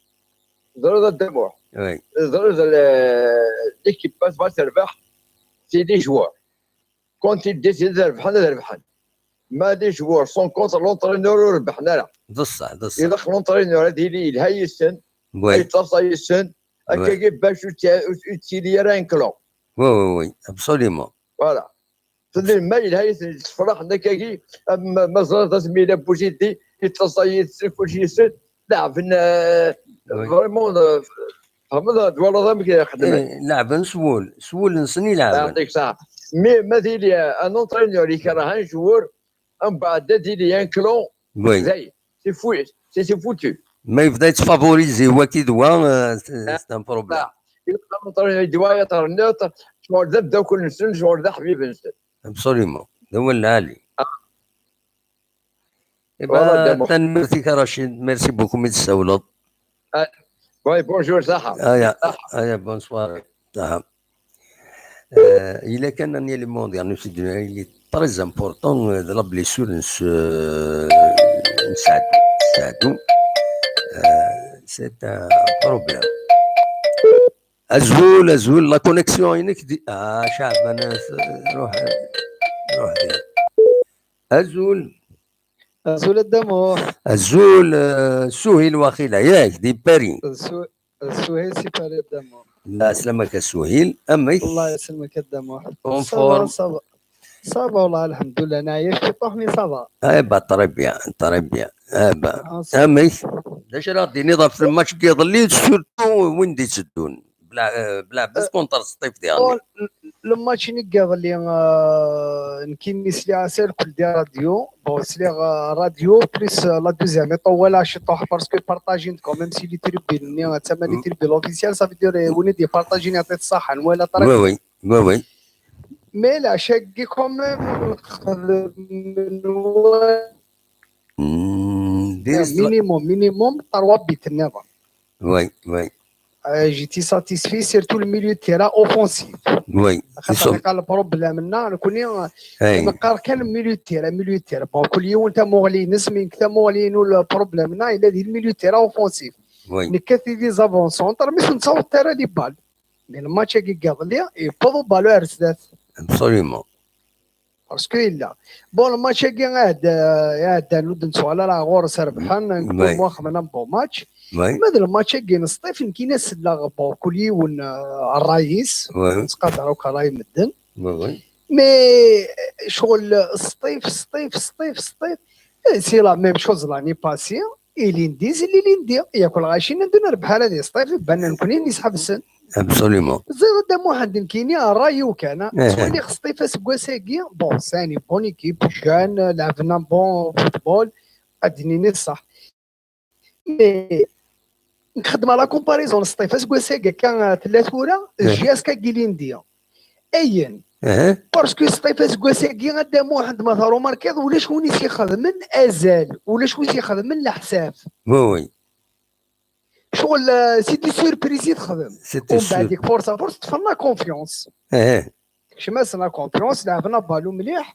Ẓriɣ a Dda Muḥ. Oui. Ẓriɣ le-, l'équipe va terbeḥ, c'est des joueurs. Quand ils décident ad rebḥen, ad rebḥen. Ma les joueurs sont contre l'entraîneur, ur rebbḥen ara. D ṣṣeḥ, d ṣṣeḥ. Ilaq l'entraîneur ad yili yelha yid-sen, oui, ad yettaḍsa yid-sen, oui, akkagi bac ur tt-, ur tt-, ur ttili ara inclus. Oui, oui, oui, absolument. Voilà. Teddi ma yelha yid-sen, ttefraḥen akkagi, am, ma ẓriɣ d asmi yella Buzidi, yettaḍsa yid-sen, kulci yid-sen, leɛben, euh, oui, vraiment, euh, tfehmeḍ, twalaḍ amek i xeddmen. Eh, leɛben s wul, s wul-nsen i leɛben. Yeɛṭik ṣṣeḥḥa. Mais ma tili, euh, un entraîneur yekreh un joueur, mbeɛd ad yili inclus, oui, dayen, c'est fou, c'est, c'est foutu. Ma yebda yettfavoriser waki d wa, euh, c'est, ah, c'est un problème. Ah. Ilaq ad terniḍ, ccɣel d ameddakel-nsen, ccɣel d aḥbib-nsen. Absolument. D awal lɛali. Ah. Eh ben, voilà, tanemmirt-ik a Racid. Merci beaucoup mi d-tsawleḍ. Ah, oui, bonjour, ṣaḥḥa. Aya, ṣaḥḥa. Aya, bonsoir. Ṣaḥḥa. Euh, il est qu'un élément dernier, il est très important, euh, de la blessure, euh, de Saadou. Saadou. Euh, c'est un problème. Azul, azul, la connexion, il est, ah, Chaban, euh, روح، روح. Azul. Azul a Dda Muḥ. Azul, euh, Suhil waqila, yak, di Paris. Su-, Suhil si Paris a Dda Muḥ. La, slamaka Suhil, amek? Allah yeslamaka a Dda Muḥ. En forme. Ça va, ça va. Ça va, والله الحمد لله, neɛya ciṭuḥ, mais ça va. Eh ben, très bien, très bien. Eh ben, ah, ça va. Amek? D acu ara ɣ-d-tiniḍ ɣef le match n yiḍelli, surtout win d-itteddun? Bla-, euh, Belɛebbas, euh, contre Sṭif diɣen. Bon, le, le match n yiḍelli, euh, nekkini sliɣ-as irkelli di radio. Bon, sliɣ, euh, radio, plus, euh, la deuxième mi-temps, voilà, ciṭuḥ, parce que partager quand même si les tribunes, euh, tama les tribunes officielles, ça veut dire, euh, win i d-ipartagen yeɛṭi-t ṣṣeḥḥa, nwala très bien. Oui, oui, oui, oui. Mais leɛca-agi quand même, xedmen wa-, hmm, minimum, minimum, trois buts nniḍen. Oui, oui. Euh, j'étais satisfait, surtout le milieu de terrain offensif. Oui. Xaṭer iqal le problème-nneɣ, nekkni, euh, neqqar kan milieu de terrain, milieu de terrain. Bon, kul yiwen tamuɣli-ines, mais tamuɣli-inu, le problème-nneɣ, yella di le milieu de terrain offensif. Oui. Nekkat i des avant-centres, mais ur nettaweḍ ara les balles. Mais le match-agi n yiḍelli, yewweḍ ubalu ar zdat. Absolument. Parce que yella. Bon, le match-agi iɛedda, iɛeddan ur d-nettuɣal ara ɣur-s rebḥen, oui, nkull xedmen un bon match. Oui. Ma d le match-agi n Sṭif, nekkini selleɣ, bon, kul yiwen, euh, ṛṛay-is, oui, nettqadar akk ṛṛay n medden. Oui, oui. Mais, euh, ccɣel Sṭif, Sṭif, Sṭif, Sṭif, eh, c'est la même chose l'année passée. Ilindi, zilli ilindi. Yakk lɣaci nnan-d ur nerbeḥ ara di Sṭif, iban nekkni i s-iḥebsen. Absolument. Ẓriɣ a Dda Muḥend, nekkini ṛṛay-iw kan, ah, ttwaliɣ Sṭif aseggas-agi, bon, c'est une bonne équipe, jeune, leɛben un bon football, ad d-nini ṣṣeḥ. Mais nxeddem la comparaison n Sṭif aseggas-agi akka, ah, tella tura, ah, J S K ilindi. Ayen. Aha. Parce que Sṭif aseggas-agi, a Dda Muḥend, ma tṛumarkiḍ, ulac win i s-ixedmen azal, ulac win i s-ixedmen leḥsab. Oui, oui. Ccɣel, euh, c'est des surprises i texdem. C'est des sur- Umbeɛd, force à force, ṭṭfen la confiance. Aha. Tekcem-asen la confiance, leɛben abalu mliḥ.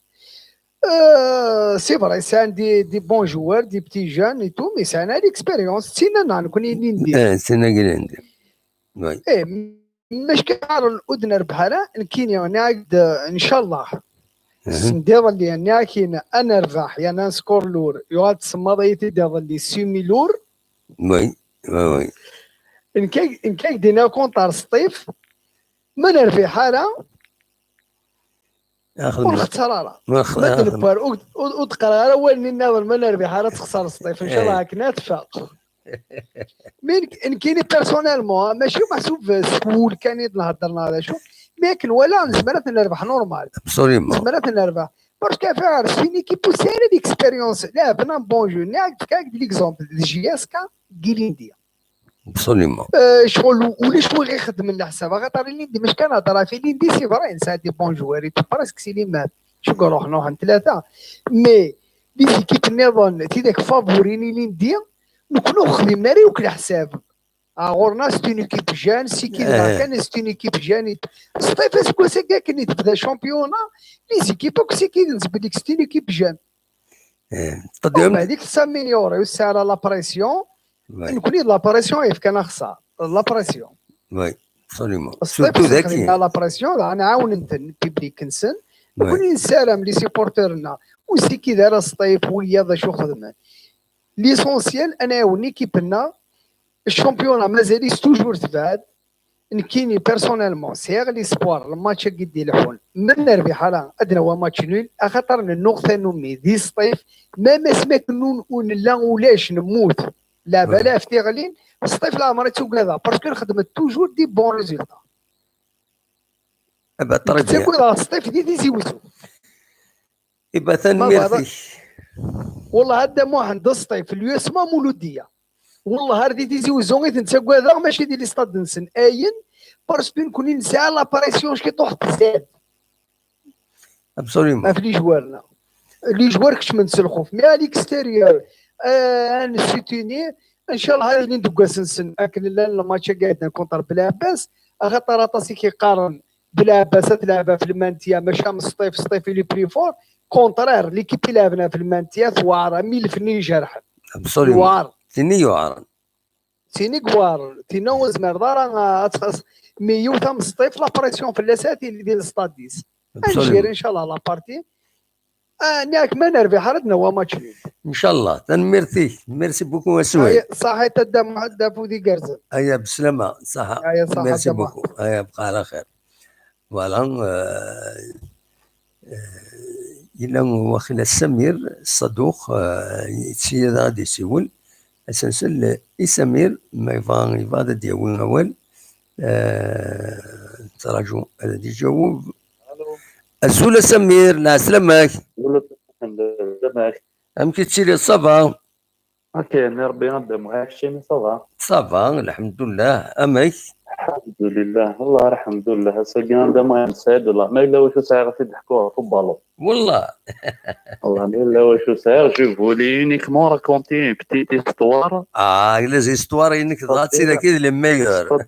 Euh, c'est vrai, sɛan des, des bons joueurs, des petits jeunes et tout, mais sɛan l'expérience. Ttinen-aneɣ nekkni ilindi. Eh, ttinen-aneɣ ilindi. Oui. Eh, mačči ur nerbeḥ ara, nekkini, nniɣ-ak-d, ncallah. Mhm. Send iḍelli, nniɣ-ak-in, ad nerbeḥ, yerna score lourd. Yuɣal tsemmaḍ-iyi-t-id iḍelli, semi lourd. Oui, oui, oui. Nekk ak-, nekk ak-d-iniɣ contre Sṭif, ma nerbiḥ ara, ur nxeṣṣer ara. Ma d-newwer, ur, ur, ur d-qqareɣ ara awal-nni nniḍen, ma nerbiḥ ara texṣer Sṭif. Ncallah akken ad tfaq. Mi nek- nekkini personnellement, mačči meḥsub s wul kan i d-nhedder neɣ d acu, mi akken wala nezmer ad t-nerbeḥ normal. Absolument. Nezmer ad t-nerbeḥ. Parce que affaire, c'est une équipe où c'est l'expérience. Là, un bon jeu. Là, l'exemple de J S K, Guilindi. Absolument. Euh, شغل ولاش وين غيخدم على حساب خاطر ليندي مش كان هضره في ليندي سي فري نسى دي بون جوار presque c'est les mêmes شو قالوا حنا واحد ثلاثه mais les équipes نظن تيداك فافوريني ليندي نكونوا خدمنا ريوك الحساب غورنا c'est une équipe jeune c'est qui كان c'est une équipe jeune سطيف اسكو سكا كان تبدا championnat les équipes كو سي كي نسبلك c'est une équipe jeune تقدر هذيك تسمينيوري وسعر la pression Oui, نكون la pression يفكنا خسار la pression oui, absolument. الصيف Surtout ذاك خدمنا la pression راه نعاون انت البيبليك نسن Oui. نكون نسالم les supporters نا وسي كي دار الصيف ويا ذا شو خدمه l'essentiel انا نعاون l'équipe نا championnat مازال toujours تبعد نكيني personnellement سيغ l'espoir الماتش قد يلحون من نربح على ادنى هو match nul اخاطر النقطه نومي ذي سطيف ما ما سمعت نون ون لا ولاش نموت لا Oui. بلا في تيغلين سطيف لا عمري تسوق هذا parce que خدمت toujours des bons résultats Eh ben, très bien. تسوق هذا سطيف دي تيزي وزو Eh ben, تنميرتي. والله هذا مو عند سطيف اليو اس ما مولوديه والله هذه تيزي وزو غير تنسى هذا ماشي دي لي ستاد نسن اين parce que نكون نسى la pression شكي طوح تزاد Absolument. في les joueurs نا les joueurs كش من سلخوف mais à l'extérieur آه نسيتيني ان شاء الله هذه اللي ندوق سنسن اكل لا الماتش قاعد contre بلعباس اخاطر راسي كيقارن بلعباس تلعبها في المانتيا ماشي من سطيف سطيف les plus forts contraire l'équipe اللي لعبنا في المانتيا ثواره مي الفني جرح Absolument. ثوار تيني يعرن. تيني كوار تينا وزمر دارا مي يوثا من سطيف la pression في اللاساتي اللي ديال الستاديس نجير Absolument. ان شاء الله la partie آه ناك ما نربح حردنا هو match nul ان شاء الله. تنميرتي. Merci beaucoup اسوي. صحيح تدا محدف ودي قرزن ايا بسلامه. صح. أيا صح، Merci تما. Beaucoup. ايا بقى على خير. Voilà. آه، آه، الا واخيلا سمير الصدوق، آه، سي غادي يسول اسنسل اي سمير ما يبغى يبغى غادي يهوي اول. آه، تراجو غادي يجاوب. الو. الزول سمير، لا سلامك. ولا تفهم زعما. امك تشيلي صافا؟ اوكي، ني ربي غدا معاك شي صافا. صافا الحمد لله. امك؟ الحمد لله والله الحمد لله. ساكي غدا معاك سعيد والله ما الا واش ساعه غادي تضحكوا في البالون. والله. والله ما الا واش ساعه جو فولي يونيكمون راكونتي بتيت استوار. اه لي زيستوار انك ضغط سيدي كي لي ميور.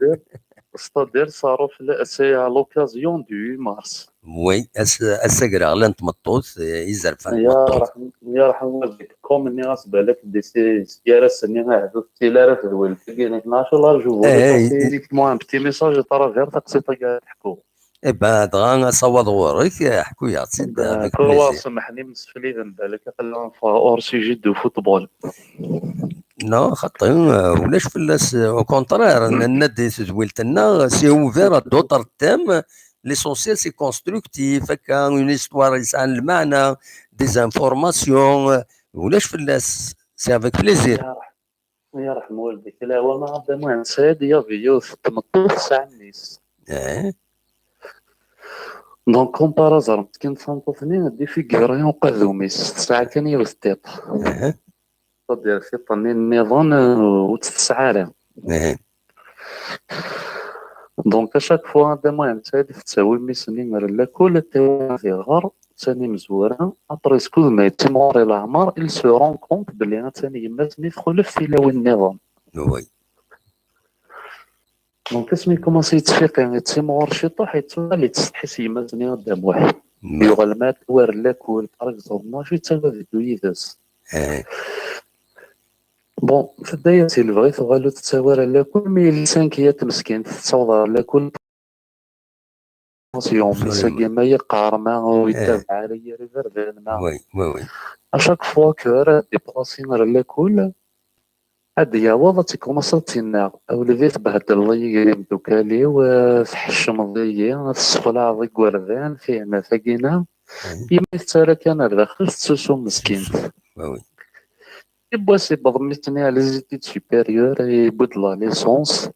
ستادير صاروا في سي لوكازيون دو مارس. وي. اساكرا غلان تمطوت يزرفان يا رحم يا رحم والديك كوم اني غاس بالك دي سي سيارة سني غاعدو تيلارة في الويل تقيني اثناش الله جو إيه. بوغ سي يونيكمون ان بتي ميساج ترافير تقصي تقاعد تحكو. اي با دغا صوض غورك حكو يا سيد. كل سمحني من سفلي ذنب بالك قلنا فا اور سي جي دو فوتبول. نو خطي. آه، ولاش فلاس او كونترير النادي تدويلتنا سي اوفير دوطر تام. L'essentiel c'est constructif هكا اون استوار يسعى المعنى دي زانفورماسيون. ولاش فلاس سي افيك بليزير. يرحم والديك لا هو ما غدا المهم سعيد يا فيوث تمطوط ساعة النيس. ايه. دونك كومبارازر مسكين تنطوطني دي فيغوري وقاذوميس ساعة كان يوث تيط. ايه. تدير في طنين النظام وتتسعارة. ايه. دونك اشاك فوا هذا المهم سعيد تساوي ميسني مر لاكول تيوان في غار ثاني مزوره ابري سكوز ما يتيموري العمر il se rend compte بلي ثاني يماتني تخلف في لو النظام. وي. دونك اسمي كومونسي يتفيقي يتيمور شي طوح يتسوى اللي تستحي سي يماتني قدام واحد يغلمات وير لاكول بارك زوج ماشي تساوي دويدس. ايه. بون في الداية سي البغي تغالو تتساور على كل مي لسانك يا تمسكين تتصور على كل يوم ساقي ما يقهر ما ويتابع على يري فردان ما وي وي وي. اشاك فوا كو راه ديبلاسي على كل هاد يعوض تيكومونسا تيناغ اوليفي تبهدل ضيق دوكالي وتحشم ضيق تسخلع ضيق وردان فيه ما ثقينا يما يتسالى كان الداخل تسوسو مسكين. وي وي. Yewwas iwweḍ mi ttniɣ les études supérieures, yewwi-d la licence.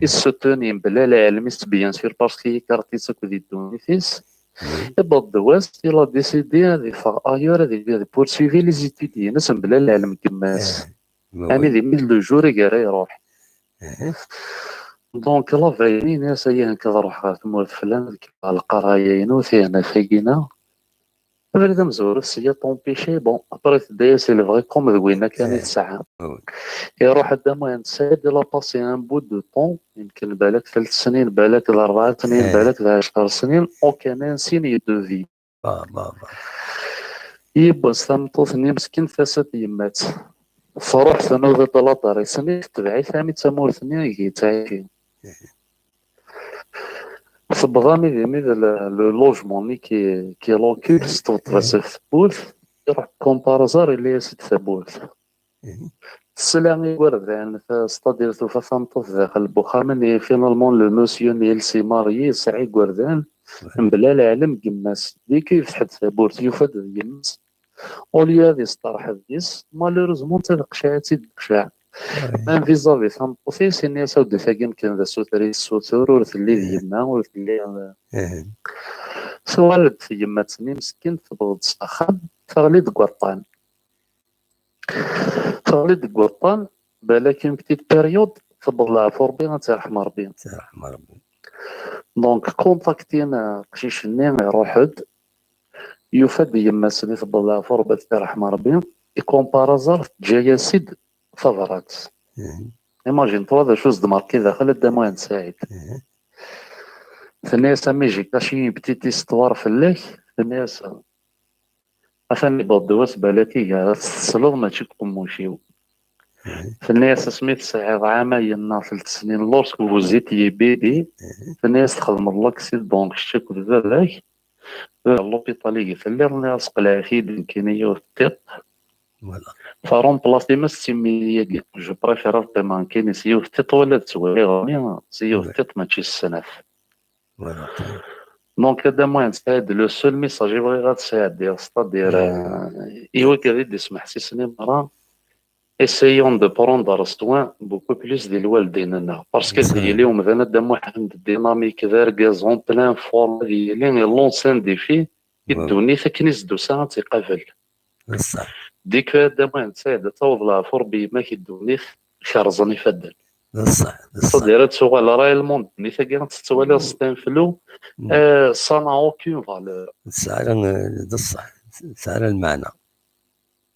Issutten yemblal aɛlem-is, bien sûr, parce que yekṛeh-itt akk di ddunit-is. Iwweḍ-d wass, il a décidé ad iffeɣ ailleurs, ad iga, ad poursuivi les études-ines mebla aɛlem n gma-s. Ami d imi d le jour i ara iruḥ. Donc, la veille, ini-as, aya nekk ad ruḥeɣ ɣer tmurt flan, ad kemmleɣ leqraya-inu, tihnat-agi-ina. Abrid amezwaru, sya t'empêcher, bon, après tedda-yas, il est vrai, comme d winna kan i tesɛa. Iruḥ Dda Muḥend Saɛid, il a passé un bout de temps, yemken balak tlata snin, balak d rebɛa snin, balak d ɛecṛa snin, aucun signe de vie. Yiwwas tameṭṭut-nni meskint, tasa n yemma-tt. Tṛuḥ tnuda-d ladar-is-nni, tetbeɛ-it armi d tamurt-nni i yettɛici. Tewweḍ ami d imi d le, le logement-nni qui, qui l'occupe, s tewweḍ-as ɣef tewwurt, iruḥ comme par hasard, yella-yas-d tawwurt. Tesla igerdan, c'est-à-dire tufa tameṭṭut daxel n wexxam-nni, finalement le monsieur-nni, il s'est marié, yesɛa igerdan, mebla leɛlem n yemma-s. Deg yefteḥ-d tawwurt, yufa-d d yemma-s. Au lieu ad isteṛḥeb deg-s, malheureusement, d taqecɛit i d-teqceɛ. Même vis-à-vis tameṭṭut-is, ini-as, awdif-agi mken d asuter i tessutur, ur telli d yemma, ur telli, eh. Tuɣal-d tyemmat-nni meskint, tewweḍ-d s axxam, teɣli deg waṭṭan. Teɣli deg waṭṭan, balak une petite période, tewweḍ leɛfu Rebbi, ad tt-irḥem Rebbi. Donc, contactin aqcic-nni, iruḥ-d, yufa-d yemma-s-nni, tewweḍ leɛfu Rebbi, ad tt-irḥem Rebbi, et comme par hasard, teǧǧa-yas-id tabrat. Imagine-toi d acu s-d-marki daxel a Dda Muḥend Saɛid. Tenna-yas, ami j'ai caché une petite histoire fell-ak, tenna-yas, atan yewweḍ-d wass balak i ara tesleḍ, mačči deg uqemmuc-iw. Tenna-yas, asmi tesɛiḍ ɛamayen neɣ telt snin, lorsque vous étiez bébé, tenna-yas, txedmeḍ l'accident kečč akked baba-k, baba l'hôpital i telliḍ, nniɣ-as, qelɛet-iyi-d nekkini yiwet n tiṭ. Voilà. Fa remplace-it-as timmi-agi. Je préfère ad qqimeɣ nekkini s yiwet tiṭ wala ad ttwaliɣ mi s yiwet tiṭ, mačči s snat. Voilà. Donc, a Dda Muḥend Saɛid, le seul message i bɣiɣ ad sɛeddiɣ, c'est-à-dire, euh, i wigad i d-ismeḥsisen i meṛṛa, essayons de prendre soin beaucoup plus di lwaldin-nneɣ. Parce que ad yili umdan a Dda Muḥend dynamique, d argaz en pleine forme, ad yili, il lance un défi, i ddunit akken i s-d-tusa ad tt-iqabel. Dès que a Dda Muḥend Saɛid ad taweḍ leɛfu Rebbi yemma-k, i ddunit kerẓen ifadden. C'est-à-dire ad tuɣal réellement ddunit-agi ad tettwaliḍ, c'est un flou, euh, ça n'a aucune valeur. Tesɛa, euh, d ṣṣeḥ, tesɛa lmeɛna.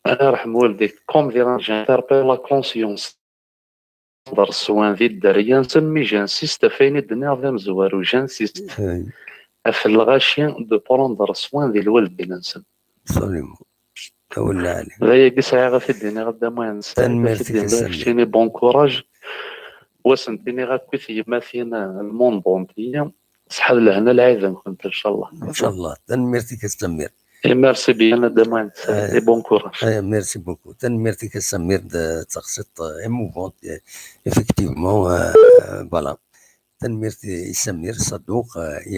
Arḥem waldik, comme dirait, j'interpelle la conscience. Prendre soin di dderya-nsen, mais j'insiste ɣef wayen i d-nniɣ d amezwaru, j'insiste ɣef lɣaci de prendre soin di lwaldin-nsen. Absolument. Awal lɛali. D ayagi sɛiɣ ad t-id-iniɣ a Dda Muḥend Saɛid, ad t-id-iniɣ, keččini bon courage. Wa sen-iniɣ akk i tyemmatin, le monde entier. Ṣṣeḥa d lehna lɛid-nkent, inchallah. Inchallah. Tanemmirt-ik a Samir. Et merci bien a Dda Muḥend Saɛid, et bon courage. Eh, merci beaucoup. Tanemmirt-ik a Samir, d taxsiṭ, eh, émouvante, eh, effectivement, eh, voilà. Tanemmirt i Samir Saduq, eh, i,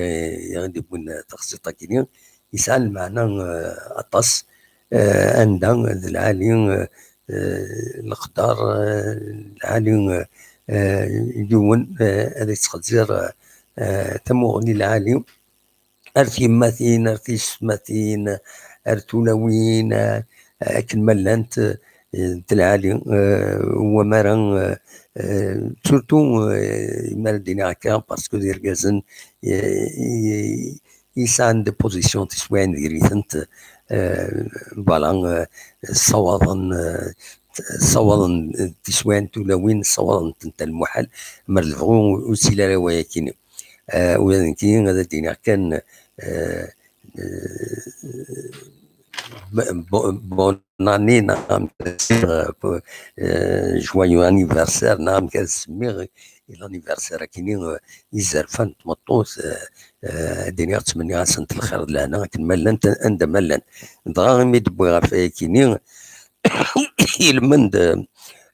i ɣ-d-yewwin taxsiṭ-agi-nni. Yesɛa lmeɛna, eh, aṭas, eh, anda d lɛali, eh, eh, leqder, eh, lɛali, eh, eh, yiwen, eh, ad yettxezzir, eh, eh, tamuɣli lɛali ar tyemmatin, ar tiyessetmatin, ar tulawin, eh, akken ma llant, eh, d lɛali, eh, wamara, eh, eh, surtout, eh, mi ara d-iniɣ akka, parce que d irgazen, eh, i, i, yesɛan des positions tiswiɛin diri-tent, eh, voilà, eh, ssawaḍen, eh, ssawaḍen, eh, tiswiɛin tulawin, ssawaḍen-tent a lmuḥal, mer d bɣu ur ttili ara wayakini. Eh, ula d nekkini ad d-iniɣ kan, eh, eh, bo-, bo-, bonne année, neɣ amek ara s-iniɣ, eh, joyeux anniversaire, neɣ amek ara s-semmiɣ i l'anniversaire akini, eh, i zzerfa n tmeṭṭut, eh, eh, ad d-iniɣ ttmenniɣ-asent lxir d lehna akken ma llant, anda ma llant. Dɣa imi d-wwiɣ ɣef wayakini, ilmend,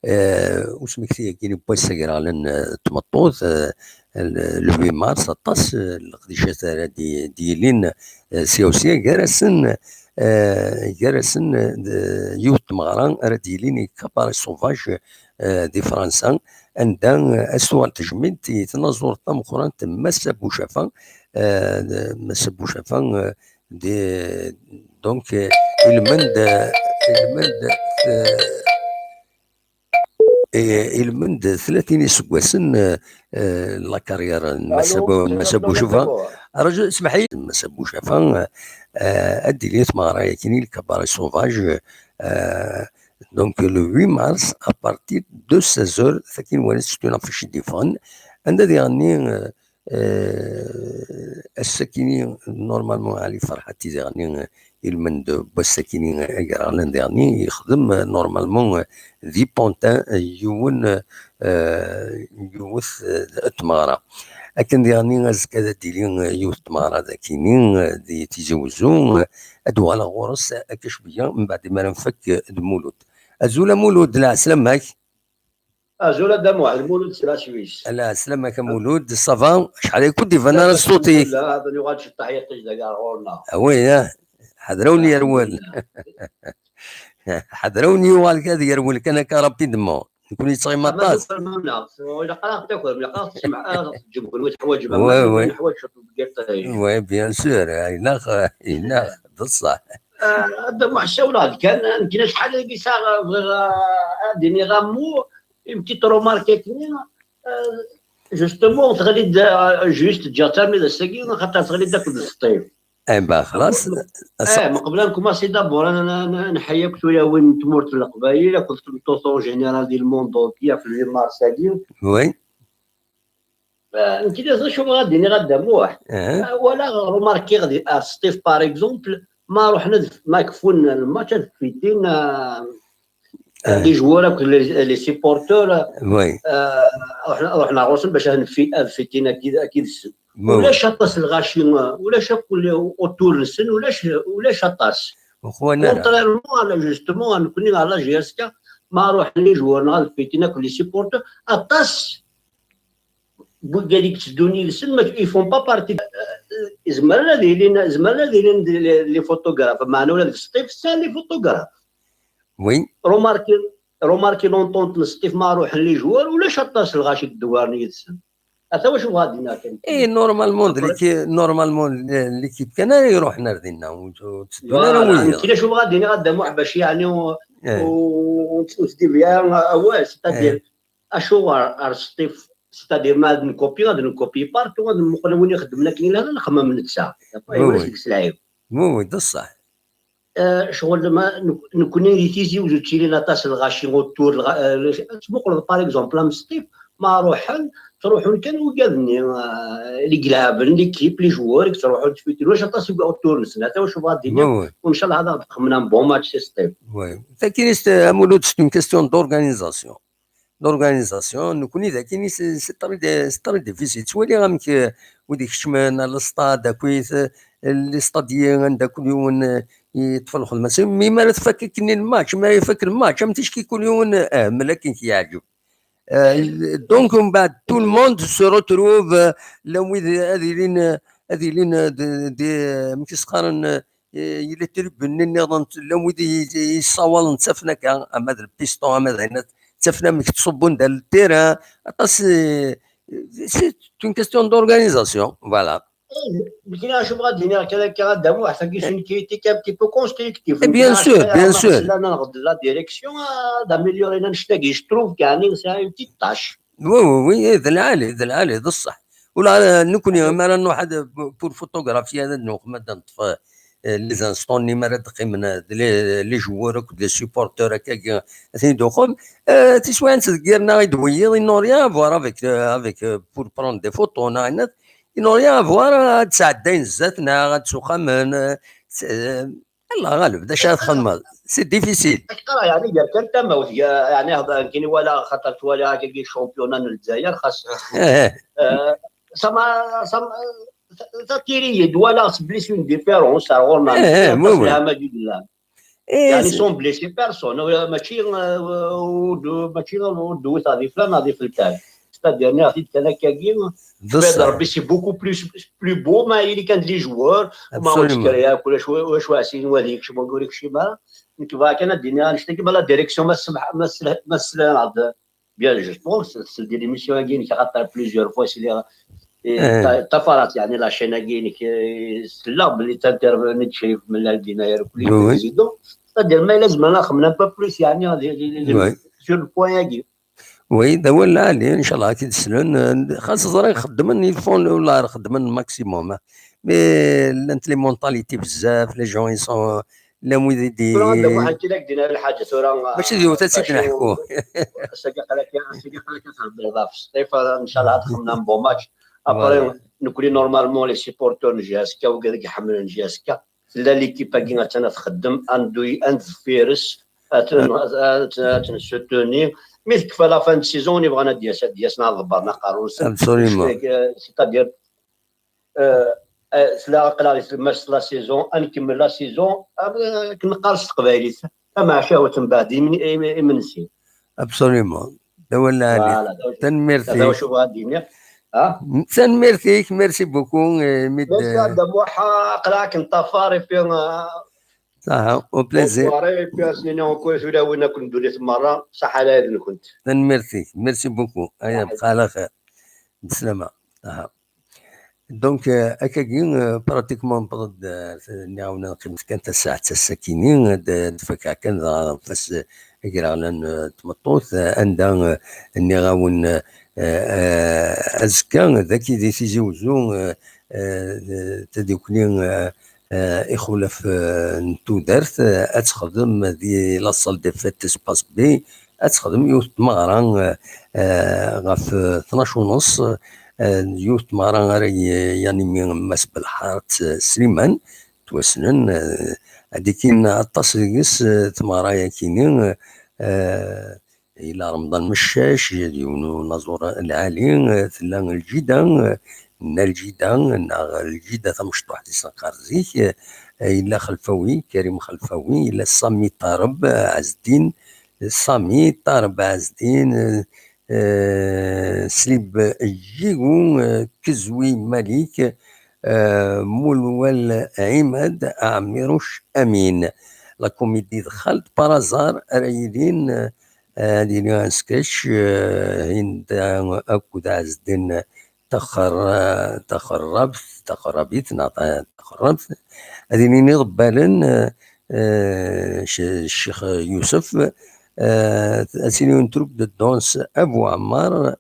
eh, usmekti-agi n wass agraɣlan, eh, n tmeṭṭut, eh, le, le huit mars, aṭas, eh, n leqdicat ara d-, d-yilin, eh, sya u sya, gar-asen, eh, gar-asen, eh, d-, yiwet n tmeɣra ara d-yilin i Cabaret Sauvage, eh, di Fransa, anda, eh, ad s-tuɣal tejmilt i tnaẓurt tameqqrant n Massa Bucafa, eh, d-, Massa Bucafa, eh, d-, donc, eh, ilmend, eh, ilmend, eh, eh, ilmend tlatin iseggasen, eh, eh, la carrière n Massa Allo, Bu-, n Massa Bucafa. Raju, smeḥ-iyi, Massa Bucafa, eh, ad d-tili tmeɣra-agi, le Cabaret Sauvage, eh, donc le huit mars, à partir de seize heures, takin wala s ttun ɣef ccedifan, anda diɣenni, eh, eh, ass-akini, normalement, Ali Ferḥat, diɣenni, eh, ilmend n wass-akini agraɣlan, diɣenni yexdem, eh, normalement, eh, di Pantin, eh, yiwen, eh, yiwet, eh, n tmeɣra. Akken diɣenni azekka ad d-tili, eh, yiwet n tmeɣra dagini, eh, di Tizi Wezzu, eh, ad uɣaleɣ ɣur-s akka cwiya, mbeɛd mi ara nfak, eh, d Mulud. Azul a Mulud, lɛeslama-k. Azul a Dda Muḥ, d Mulud si la Suisse. Ala, sslam-ak a Mulud, ça va? Acḥal ay ken-d-iban ara s ṣṣut-ik? Alhamdulillah, ad yuɣal ceṭṭaḥ yiṭij dagi ar ɣur-neɣ. Ah oui, ah. Ḥader a wen-yerwel. Alhamdulillah. Ḥader a wen-yuɣal ad yerwel kan akka rapidement. Nekni yettɣim aṭas. Ama tukrem-aɣ, ilaq ad aɣ-takrem, ilaq ad aɣ-tesmeḥ, ad aɣ-teǧǧem, kenwi teḥwaǧem, ama oui, oui, neḥwaǧ ciṭ n yiṭij. Oui, bien sûr, inax, inax, d ṣṣeḥ. Ah, a Dda Muḥ, ssawleɣ-d kan, nekni acḥal ay sɛiɣ, bɣiɣ, ah, ad iniɣ un mot, une petite remarque akkenni, ah, justement, teɣli-d, ah, juste, ǧǧiɣ-tt armi d ass-agi, xaṭer teɣli-d akked Sṭif. Eh ben, xlas. Eh, meqbel ad nkumaṣi, d'abord, ad n-, n-, nḥeyyi akk tulawin n tmurt n Leqbayel, akked tmeṭṭut en général di le monde entier, ɣef le huit mars-agi. Oui. Eh, nekk d acu bɣiɣ ad d-iniɣ a Dda Muḥ. Eh. Eh, walaɣ, remarkiɣ di, ar Sṭif, par exemple, ma ruḥen ad f-, ma kfun lmatch ad fitin, eh, eh, les joueurs akked les, les supporters, oui, eh, ruḥen, ruḥen ar ɣur-sen bac ad nfi-, ad fitin akid, akid-sen. Oui, oui. Ulac aṭas n lɣaci, ulac akk autour-nsen, ulac, ulac aṭas. Contrairement à la, justement, à nekni, à la J S K, ma ruḥen les joueurs neɣ ad fitin akk les supporters, aṭas n wigad i yetteddun yid-sen, ma, ils font pas partie. Zemren ad ilin, zemren ad ilin d les, les photographes, meɛna ula d Sṭif, c'est les photographes. Oui. Remarquez, remarquez l'entente n Sṭif ma ruḥen les joueurs, ulac aṭas n lɣaci i yeddewwaren yid-sen. Ata wacu bɣiɣ ad d-iniɣ kan. Eh, normalement, d l'équipe, normalement, l'équipe kan ara iruḥen ar dinna, ur, ur tteddun ara wiyaḍ. Voilà, nekni acu bɣiɣ ad d-iniɣ a Dda Muḥ bac yeɛni ur, eh, ur, ur, ur tdibya awal, c'est-à-dire, eh, acuɣer ar Sṭif, c'est-à-dire ma ad nkupi, ad nkupi partout, ad nmuqel win ixeddmen akken ilaq, ad nxemmem netta. Oui, oui. Ulac deg-s lɛib. Oui, oui, d ṣṣeḥ. Eh, ccɣel ma nek-, nekni di Tizi Wezzu ttilin aṭas n lɣaci autour, lɣa-, eh, tmuqleḍ, par exemple, am Sṭif, ma ruḥen, ttruḥun kan wigad-nni, eh, i ilɛaben, l'équipe, les joueurs, i yettruḥun ttfitin, ulac aṭas i autour-nsen, ata wacu bɣiɣ ad d-iniɣ, oui, oui, u ncallah ad aɣ-d-xemmen un bon match si Sṭif. Oui. Takinist, a Mulud, c'est une question d'organisation. L'organisation, nekni d akini, c'est, c'est très dé-, c'est très difficile. Ttwaliɣ amek, euh, wid ikecmen ar le stade, akkit, euh, les stades anda kul yiwen, euh, yeṭṭef lxedma-s. Mi, mi ara tfak akkenni lmatch, mi ara ifak lmatch, am ticki kul yiwen, euh, ahmel akken k-yeɛǧeb. Euh, donc, mbeɛd, tout le monde se retrouve, euh, la wid ad ilin, euh, ad ilin, euh, de, de, euh, amek i s-qqaren, euh, eh, yella tribune nniḍen, llan wid i, i yessawalen, ttafen akka, ama d lpiston, ama d ayen, ttafen amek ttṣubbun-d ar le terrain, aṭas, eh, c'est une question d'organisation, voilà. Eh, nekni acu bɣiɣ ad d-iniɣ kan akka, a Dda Muḥ, tagi c'est une critique un petit peu constructive. Eh, bien sûr, bien sûr. Llan ad nɣed la direction, ad améliorer annect-agi, je trouve, yeɛni, c'est une petite tâche. Oui, oui, oui, eh, d lɛali, d lɛali, d ṣṣeḥ. Ula, eh, nekni, mi ara nruḥ ad, pour photographier, ad nuɣ, ma ad neṭṭef, eh, les instants-nni, mi ara d-qqimen, eh, d les, les joueurs akked les supporters, akkagi, ad ten-id-uxem. Eh, tiswiɛin ttdeggiren-aɣ-id wiyiḍ, ils n'ont rien à voir avec, euh, avec, euh, pour prendre des photos, neɣ ayen, ils n'ont rien à voir, ad sɛeddayen zdat, neɣ ad suxamen, eh, s-, eh, Allah ɣaleb, d acu ara txedmeḍ? C'est difficile. Akteṛ, yeɛni, gar kan tamawt, ya-, yeɛni, hḍ-, nekkini walaɣ, xaṭer ttwaliɣ akkagi championnat n Lezzayer, xas, eh, eh, ça m'a, ça m'a, ça, ça tiri-yi-d, walaɣ s blessure n différence, ar ɣur-neɣ, eh, eh, aṭas oui, oui, lhama i yellan. Eh, yeɛni, c'est sans blesser personne, ur, mačči, eh, ur d-, mačči ur d-wwteɣ di flan neɣ di feltan. C'est-à-dire, nniɣ-t-id kan akkagi, d ṣṣeḥ. Rebbi, c'est beaucoup plus, plus beau, ma il y a des joueurs, ma Absolument. ur ulac wacu ɛsin wa ad yekcem, wagu ur yekcim ara. Nekk bɣiɣ kan ad d-iniɣ annect-agi, ma la direction, ma tesla-, ma tesla-, ma tesla-, bien, je pense, c'est des émissions-agi, nekk axaṭer plusieurs fois, c'est les, et Eh. ta, ta farat, يعني, la chaîne-agi, nekk, eh, c'est là, belli t'intervenir, Chérif Mellal, Dina Yerkuli, Oui, oui. Président. C'est-à-dire, mais là, je m'en ai un peu plus, يعني, les, les, les, Oui. Sur le point-agi. Oui, d awal lɛali, ncallah ad k-id-slen. Xas ẓriɣ xeddmen, ils font leur, xeddmen maximum. Mais llant les mentalités bzaf, les gens ils sont, llan wid i d- Tura anda Muḥend Kila ak-d-yenna lḥaǧa tura. Mačči d yiwet ad tt-id-neḥku. Ass-agi aql-ak, ass-agi aql-ak ad txedmeḍ ɣef Sṭif, ncallah ad xedmen bon match. Après, Voilà. Nekkni normalement les supporters n J S K, wigad i iḥemmlen J S K, tella l'équipe-agi attan ad txeddem, ad neddu, ad neddu deffir-s, ad ten-, ad, ad, ad ten-soutenir. Mi tekfa la fin de saison, yebɣan ad d-yas, ad d-yas neɣ ad ḍebbren aqerru-nsen. Absolument. C'est-à-dire, euh, euh, tella aql-aɣ di tlemmast la saison, ad nkemmel la saison, euh, akken neqqar s teqbaylit, tamacahut mbeɛd im-, im-, imensi. Absolument. D awal lɛali. Voilà, d acu- Tanemmirt-ik. d acu bɣiɣ ad d-iniɣ. Ha? Tanemmirt-ik, merci beaucoup. Eh, mi d- Merci a Dda Muḥ, aql-aɣ ad k-neṭṭafar, et puis, euh, Saha, au plaisir. Bonsoir, et puis, ad s-nini encore tulawin akk n ddunit merra, ṣaḥa lɛid-nkent. Tanemmirt-ik, merci beaucoup. Aya, bqa ɛla xir. Beslama. Aha. Donc, euh, akkagi, euh, pratiquement, newweḍ-d, euh, nniɣ-awen ad neqqim kan tasaɛet ass-akini, ad, ad fakeɣ kan dɣa ɣef wass, euh, agraɣlan, euh, n tmeṭṭut, euh, anda, euh, nniɣ-awen, euh, euh, azekka, dagi di Tizi Uzzu, euh, euh, tadukli, euh, euh, ixulaf, euh, n tudert, euh, ad texdem di la salle des fêtes espace B, ad texdem yiwet n tmeɣra, euh, euh, ɣef, euh, tnac u nneṣ, euh, yiwet n tmeɣra ara y-, yanimi Mass Belḥaṛet, euh, Sliman, ttwassnen, euh, ad d-ikkin aṭas deg-s, euh, tmeɣra-yakini, euh, yella Remḍan Meccac, d yiwen unaẓur lɛali, euh, tella Lǧida, euh, Nna Lǧida, neɣ Lǧida tamecṭuḥt i s-neqqar zik, euh, yella Xelfawi, Karim Xelfawi, yella Sami Ṭareb, euh, Ɛezdin, Sami Ṭareb Ɛezdin, euh, euh, Slib Jigou, euh, Kezwi Malik, euh, Mulwal Ɛimad, Ɛmiruc Amin. La comédie d Xald Parazar ara yilin, euh, ad yili un sketch, euh, Hinda akked Ɛezdin Taxer-, Taxerrabt, Taxerrabit, neɣ Ta-, Taxerrabt. Ad yilin iḍebbalen, euh, euh, Ch-, Ccix Yusef, euh, ad tili une troupe de danse Abu Ɛmar,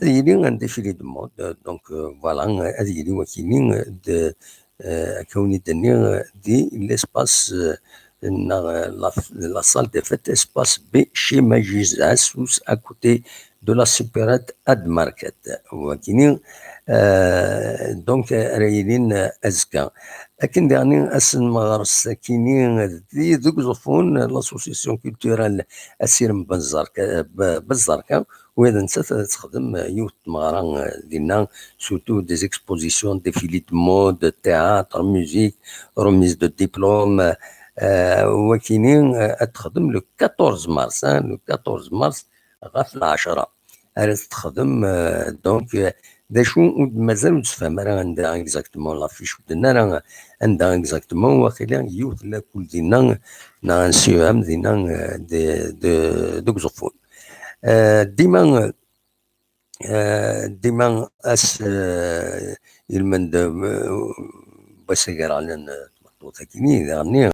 ad yili un défilé de mode, donc, euh, voilà, ad yili wakini, euh, d, euh, akka wen-d-nniɣ, euh, di l'espace, euh, neɣ, euh, la, la salle des fêtes, espace B chez Magis Assus, à côté de la supérette Ad Market. Wakini, euh, donc, euh, ara yilin, euh, azekka. Akken diɣen ass n meɣres akini, euh, di, deg Uẓeffun, l'association culturelle Asirem Bezzerka, euh, Be-, Bezzerka, u d nettat ad texdem, euh, yiwet n tmeɣra, euh, dinna, surtout des expositions, défilés de mode, théâtre, musique, remise de diplôme, euh, wakini, euh, ad texdem le quatorze mars, hein, le quatorze mars, ɣef lɛecṛa ara texdem, euh, donc, euh, d acu ur d-, mazal ur d-tefham ara anda exactement l'affiche, ur d-tenna ara anda exactement, waqila yiwet n lakul dinna, neɣ un C E M dinna, euh, de, de, deg Uẓeffun. Euh, dima, euh, dima ass, euh, ilmend, euh, n wass agraɣlan, euh, tmeṭṭut-agi, daɣen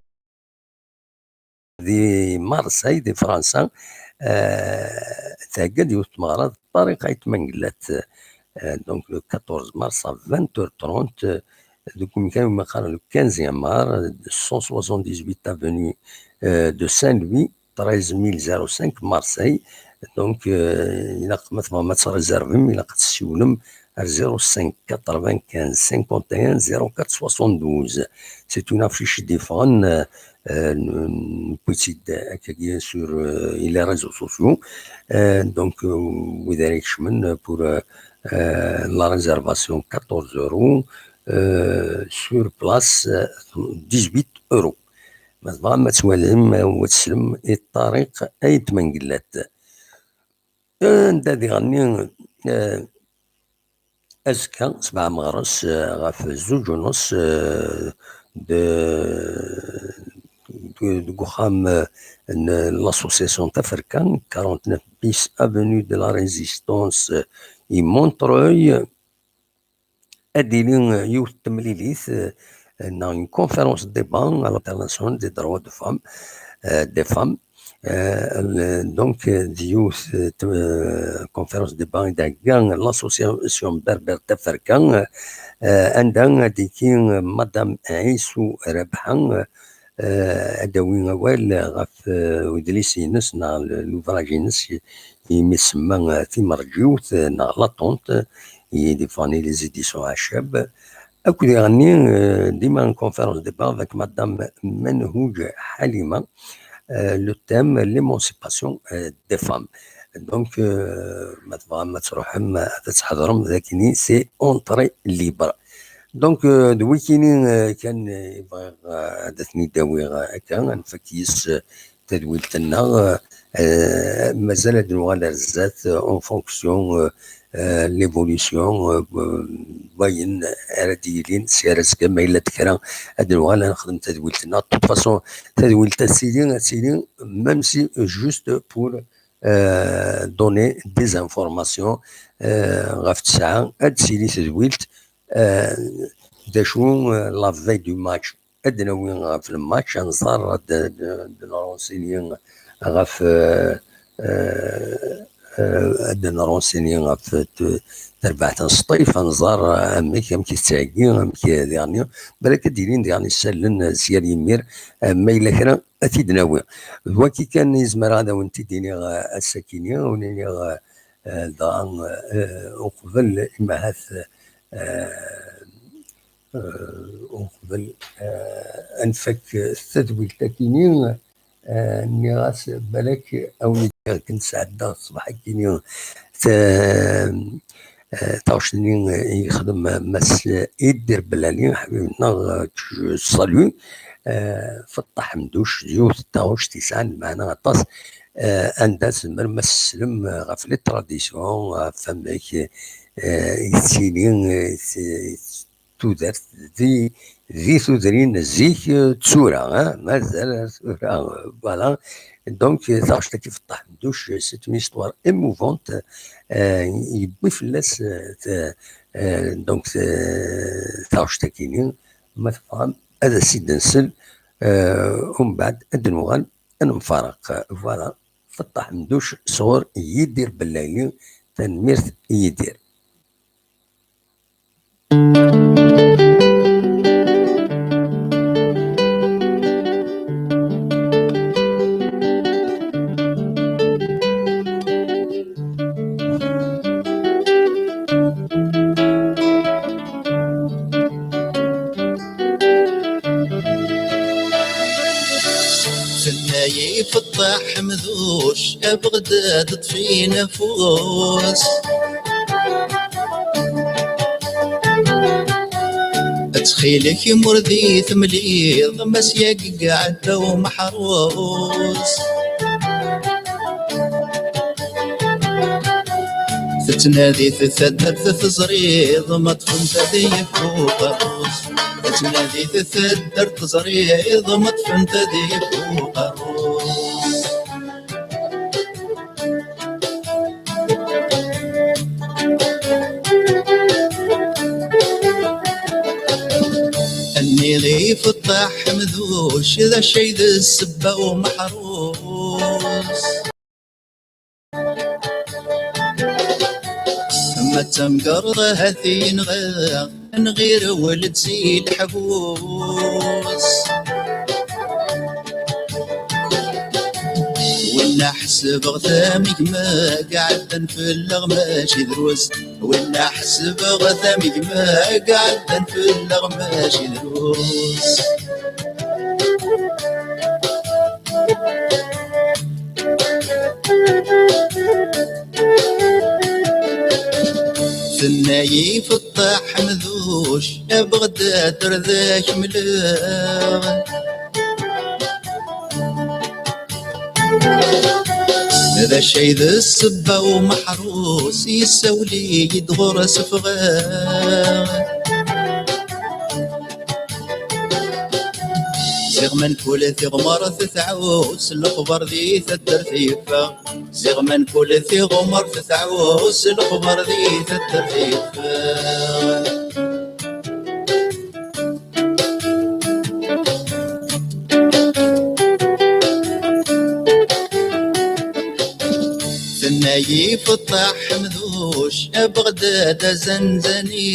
di Marseille, di Fransa, euh, thegga-d yiwet n tmeɣra d Ṭariq Ayt Mengellat. Euh, donc, le quatorze mars à vingt heures trente, euh, deg wemkan umi qqaren le quinzième art, cent soixante-dix-huit avenue, euh, de Saint-Louis, treize mille zéro cinq, Marseille. Donc, euh, ilaq ma tebɣam ad tréservem, ilaq ad tessiwlem ar zéro cinq quatre-vingt-quinze cinquante et un zéro quatre soixante-douze. C'est une affiche i d-yeffɣen, euh, euh, n-, newwi-tt-id akkagi sur, euh, les réseaux sociaux. Euh, donc, euh, wid ara ikecmen pour, euh, euh, la réservation quatorze euros, euh, sur place, euh, dix-huit euros. Ma tebɣam ad twalim, euh, u ad teslem i Ṭariq Ayt Mengellat. Anda diɣenni eh, azekka, sebɛa meɣres, eh, ɣef zuǧ u nus, eh, de, de, deg uxxam, eh, n l'association Taferka, quarante-neuf bis avenue de la Résistance, eh, i Montreuil. Ad d-tili, eh, yiwet n temlilit, eh, neɣ une conférence débat à l'international des droits de femmes, eh, des femmes. Eh, donc, eh, d yiwet, eh, t-, eh, conférence débat i d-thegga l'association berbère Taferka, eh, anda ad d-tili, eh, Madame Aïssou Rabha, eh, ad d-tawi awal ɣef, eh, udlis-ines neɣ l-, l'ouvrage-ines i, imi semma, eh, Timerǧiwt, eh, neɣ L'attente, i d-iffɣen i les éditions Acab. Akked iɣenni, eh, dima une conférence débat avec Madame Menhouj Halima, eh, le thème l'émancipation, eh, des femmes. Donc, eh, ma tebɣam ad tṛuḥem, ad tḥedṛem, d akkenni, c'est entrée libre. Donc, eh, d wikini, eh, kan, eh, i bɣiɣ, eh, ad ten-id-awiɣ, eh, akka, ad nfak yis, eh, tadwilt-nneɣ, eh, mazal ad nuɣal ar zdat, eh, en fonction, eh, eh, l'évolution, eh, n wayen ara d-yilin si ar azekka, ma yella-d kra, ad nuɣal ad nexdem tadwilt-nneɣ. De toute façon, tadwilt ad tili, ad tili, même si juste pour, eh, donner des informations, eh, ɣef ttesɛa, ad d-tili tadwilt, eh, d acu, eh, la veille du match, ad d-nawi ɣef lmatch, ad nẓer, ad d-, d-, d-nrunsini ɣef, eh, eh, eh, ad d-nrunsini ɣef t-, terbaɛt n Sṭif, ad nẓer amek, amek i tettheggi, amek diɣen. Balak ad d-ilin diɣen isallen, eh, s yal imir, eh, ma yella kra, ad t-id-nawi. D waki kan i zemreɣ ad awen-t-id-iniɣ, eh, ass-akini, ur iniɣ, eh, eh, dɣa, eh, uqbel, imahat, eh, eh, uqbel, eh, ad nfak tadwilt-akini, eh, nniɣ-as, balak awen-id-, akken sɛeddaɣ ṣṣbeḥ-akini, ta-, eh, taɣect-nni i yexdem Mass Idir Bellali, ḥbib-nneɣ, eh, que je salue, eh, Feṭṭaḥ Mduc, d yiwet n taɣect yesɛan lmeɛna aṭas, eh, anda tzemrem ad teslem ɣef les traditions, ɣef wamek, eh, yettili, eh, s-, tudert di, di tudrin zik, eh, d tura, eh, mazal ar tura, voilà. Donc, eh, taɣect-agi Feṭṭaḥ Mduc, eh, c'est une histoire émouvante, eh, yewwi fell-as, eh, t-, eh, donc, eh, taɣect-agi-ni, ma tebɣam ad as-id-nsel, eh, umbeɛd ad d-nuɣal ad nemfaraq. Voilà, Feṭṭaḥ Mduc sɣur Yidir Bellali, tanemmirt i Yidir. Tenna-yi Feṭṭaḥ Ḥemduc, a Beɣdad ṭṭef-in afus. Ttxil-k, imur di temliḍ, Mass Yagg iɛedda umeḥrus. Tettnadi taddart teẓriḍ, ma ṭṭfent ad yekk uqerrus. Tettnadi taddart teẓriḍ, ma ṭṭfent ad yekk uqerrus. Nniɣ i Feṭṭaḥ Ḥemduc, d acu ay d ssebba umeḥrus? Ma d tamgerḍt ahat yenɣa, nɣir weled si leḥbus. Winna ḥesbeɣ-t am gma, iɛeddan fell-aɣ mačči drus. Winna ḥesbeɣ-t am gma, iɛeddan fell-aɣ mačči drus. Tenna-yi Feṭṭaḥ Ḥemduc, a Beɣdad ar d ak-mleɣ. D acu ay d ssebba umeḥrus yessawel-iyi-d ɣur-s ffɣeɣ? Ziɣ ma nkul tiɣmert tɛus, lexbar di taddart yeffeɣ. Ziɣ ma nkul tiɣmert tɛus, lexbar di taddart yeffeɣ. Tenna-yi Feṭṭaḥ Ḥemduc, a Beɣdad azanzani.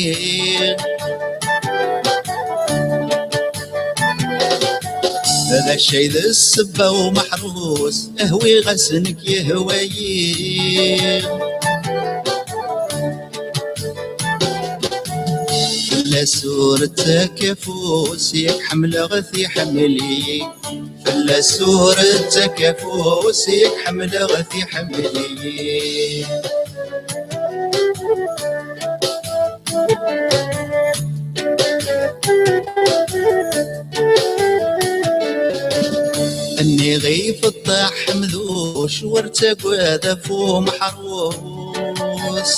D acu ay d ssebba umeḥrus, hwiɣ-as nekk yehwa-yi. Fell-as ur ttak afus, yak ḥemmleɣ-t iḥemmel-iyi. Fell-as ur ttak afus, yak ḥemmleɣ-t iḥemmel-iyi. Nniɣ i Feṭṭaḥ Ḥemduc, ur ttagad af umeḥrus.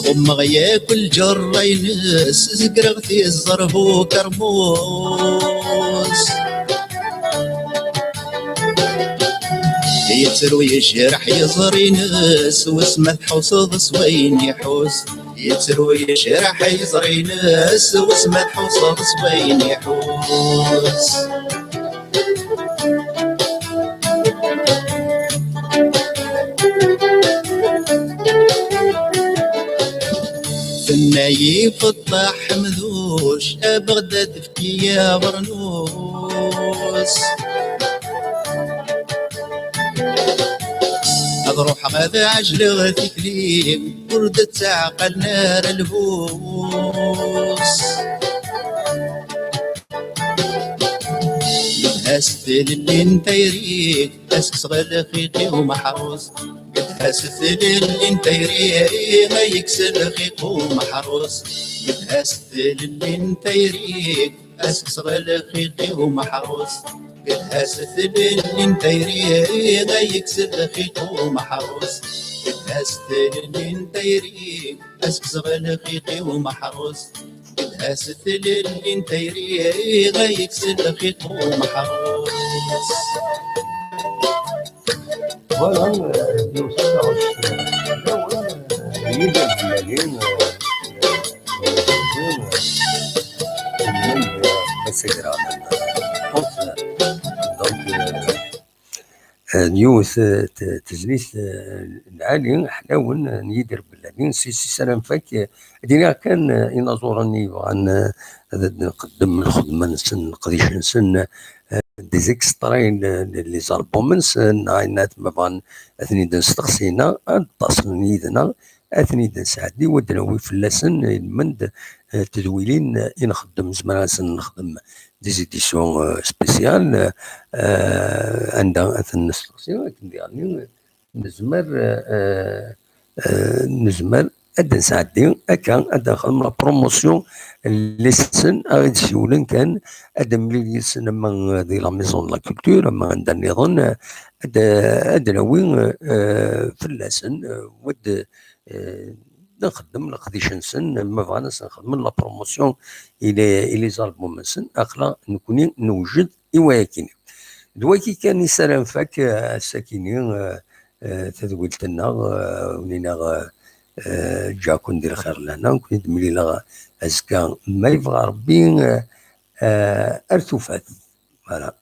Ɣummeɣ yakk lǧerra-ines, zegreɣ tiẓer bu ukermus. Yettru yejreḥ yiẓri-ines, wis ma tḥusseḍ s wayen iḥus. Yettru yejreḥ yiẓri-ines, wis ma tḥusseḍ s wayen iḥus. Tenna-yi Feṭṭaḥ Ḥemduc, a Beɣdad efk-iyi abernus. Ad ruḥeɣ ad ɛejleɣ tikli, ur d-ttaɛqalen ara lbus. Gedha-s tlelli n tayri, ad s-kkseɣ lxiq i umeḥrus. Gedha-s tlelli n tayri, ma yekkes lxiq umeḥrus. Gedha-s tlelli n tayri, ad s-kkseɣ lxiq i umeḥrus. Gedha-s tlelli n tayri, ma yekkes lxiq umeḥrus. Gedha-s tlelli n tayri, ad s-kkseɣ lxiq i umeḥrus. Gedha-s tlelli n tayri, ma yekkes lxiq umeḥrus. Voilà, euh, d yiwet n taɣect, euh, d awal, euh, Yidir Belali, euh, euh, euh, euh, euh, Mass Agraman. Donc, euh, donc, euh, euh, d yiwet, euh, t-, tezlit, euh, lɛali, ḥlawen, euh, n Yidir Belali, si, si sara nfak, euh, ad iniɣ kan, euh, inaẓuren i yebɣan, euh, ad, ad nqeddem lxedma-nsen, leqdic-nsen, euh, des extraits n, n les albums-nsen, neɣ ayen ma bɣan ad ten-id-nesteqsi, neɣ ad ṭṭasen yid-neɣ, ad ten-id-nesɛeddi, u ad d-nawi fell-asen ilmend, eh, tedwilin, eh, i nxeddem, nezmer ad sen-nexdem des éditions, eh, spéciales, eh, eh, anda ad ten-nesteqsi, akken diɣen nezmer, eh, eh, eh, nezmer ad d-nesɛeddi akka, ad d-nexdem la promotion n les-sen, ad ɣ-id-siwlen kan, ad d-nemlil yid-sen, ama di la maison de la culture, ama anda nniḍen, eh, ad, ad d-nawi, eh, fell-asen, eh, wad, eh, nxeddem leqdic-nsen, ma bɣan ad sen-xedmen la promotion i les, i les albums-nsen, aql-aɣ nekni newjed i wayakini. D waki kan i sara nfak, eh, ass-akini, eh, eh, tadwilt-nneɣ, eh, wen-iniɣ, eh, eh, ǧǧiɣ-ken di lxir lehna, ken-id-mlileɣ azekka, ma yebɣa Rebbi, eh, eh, ar tufat. Voilà.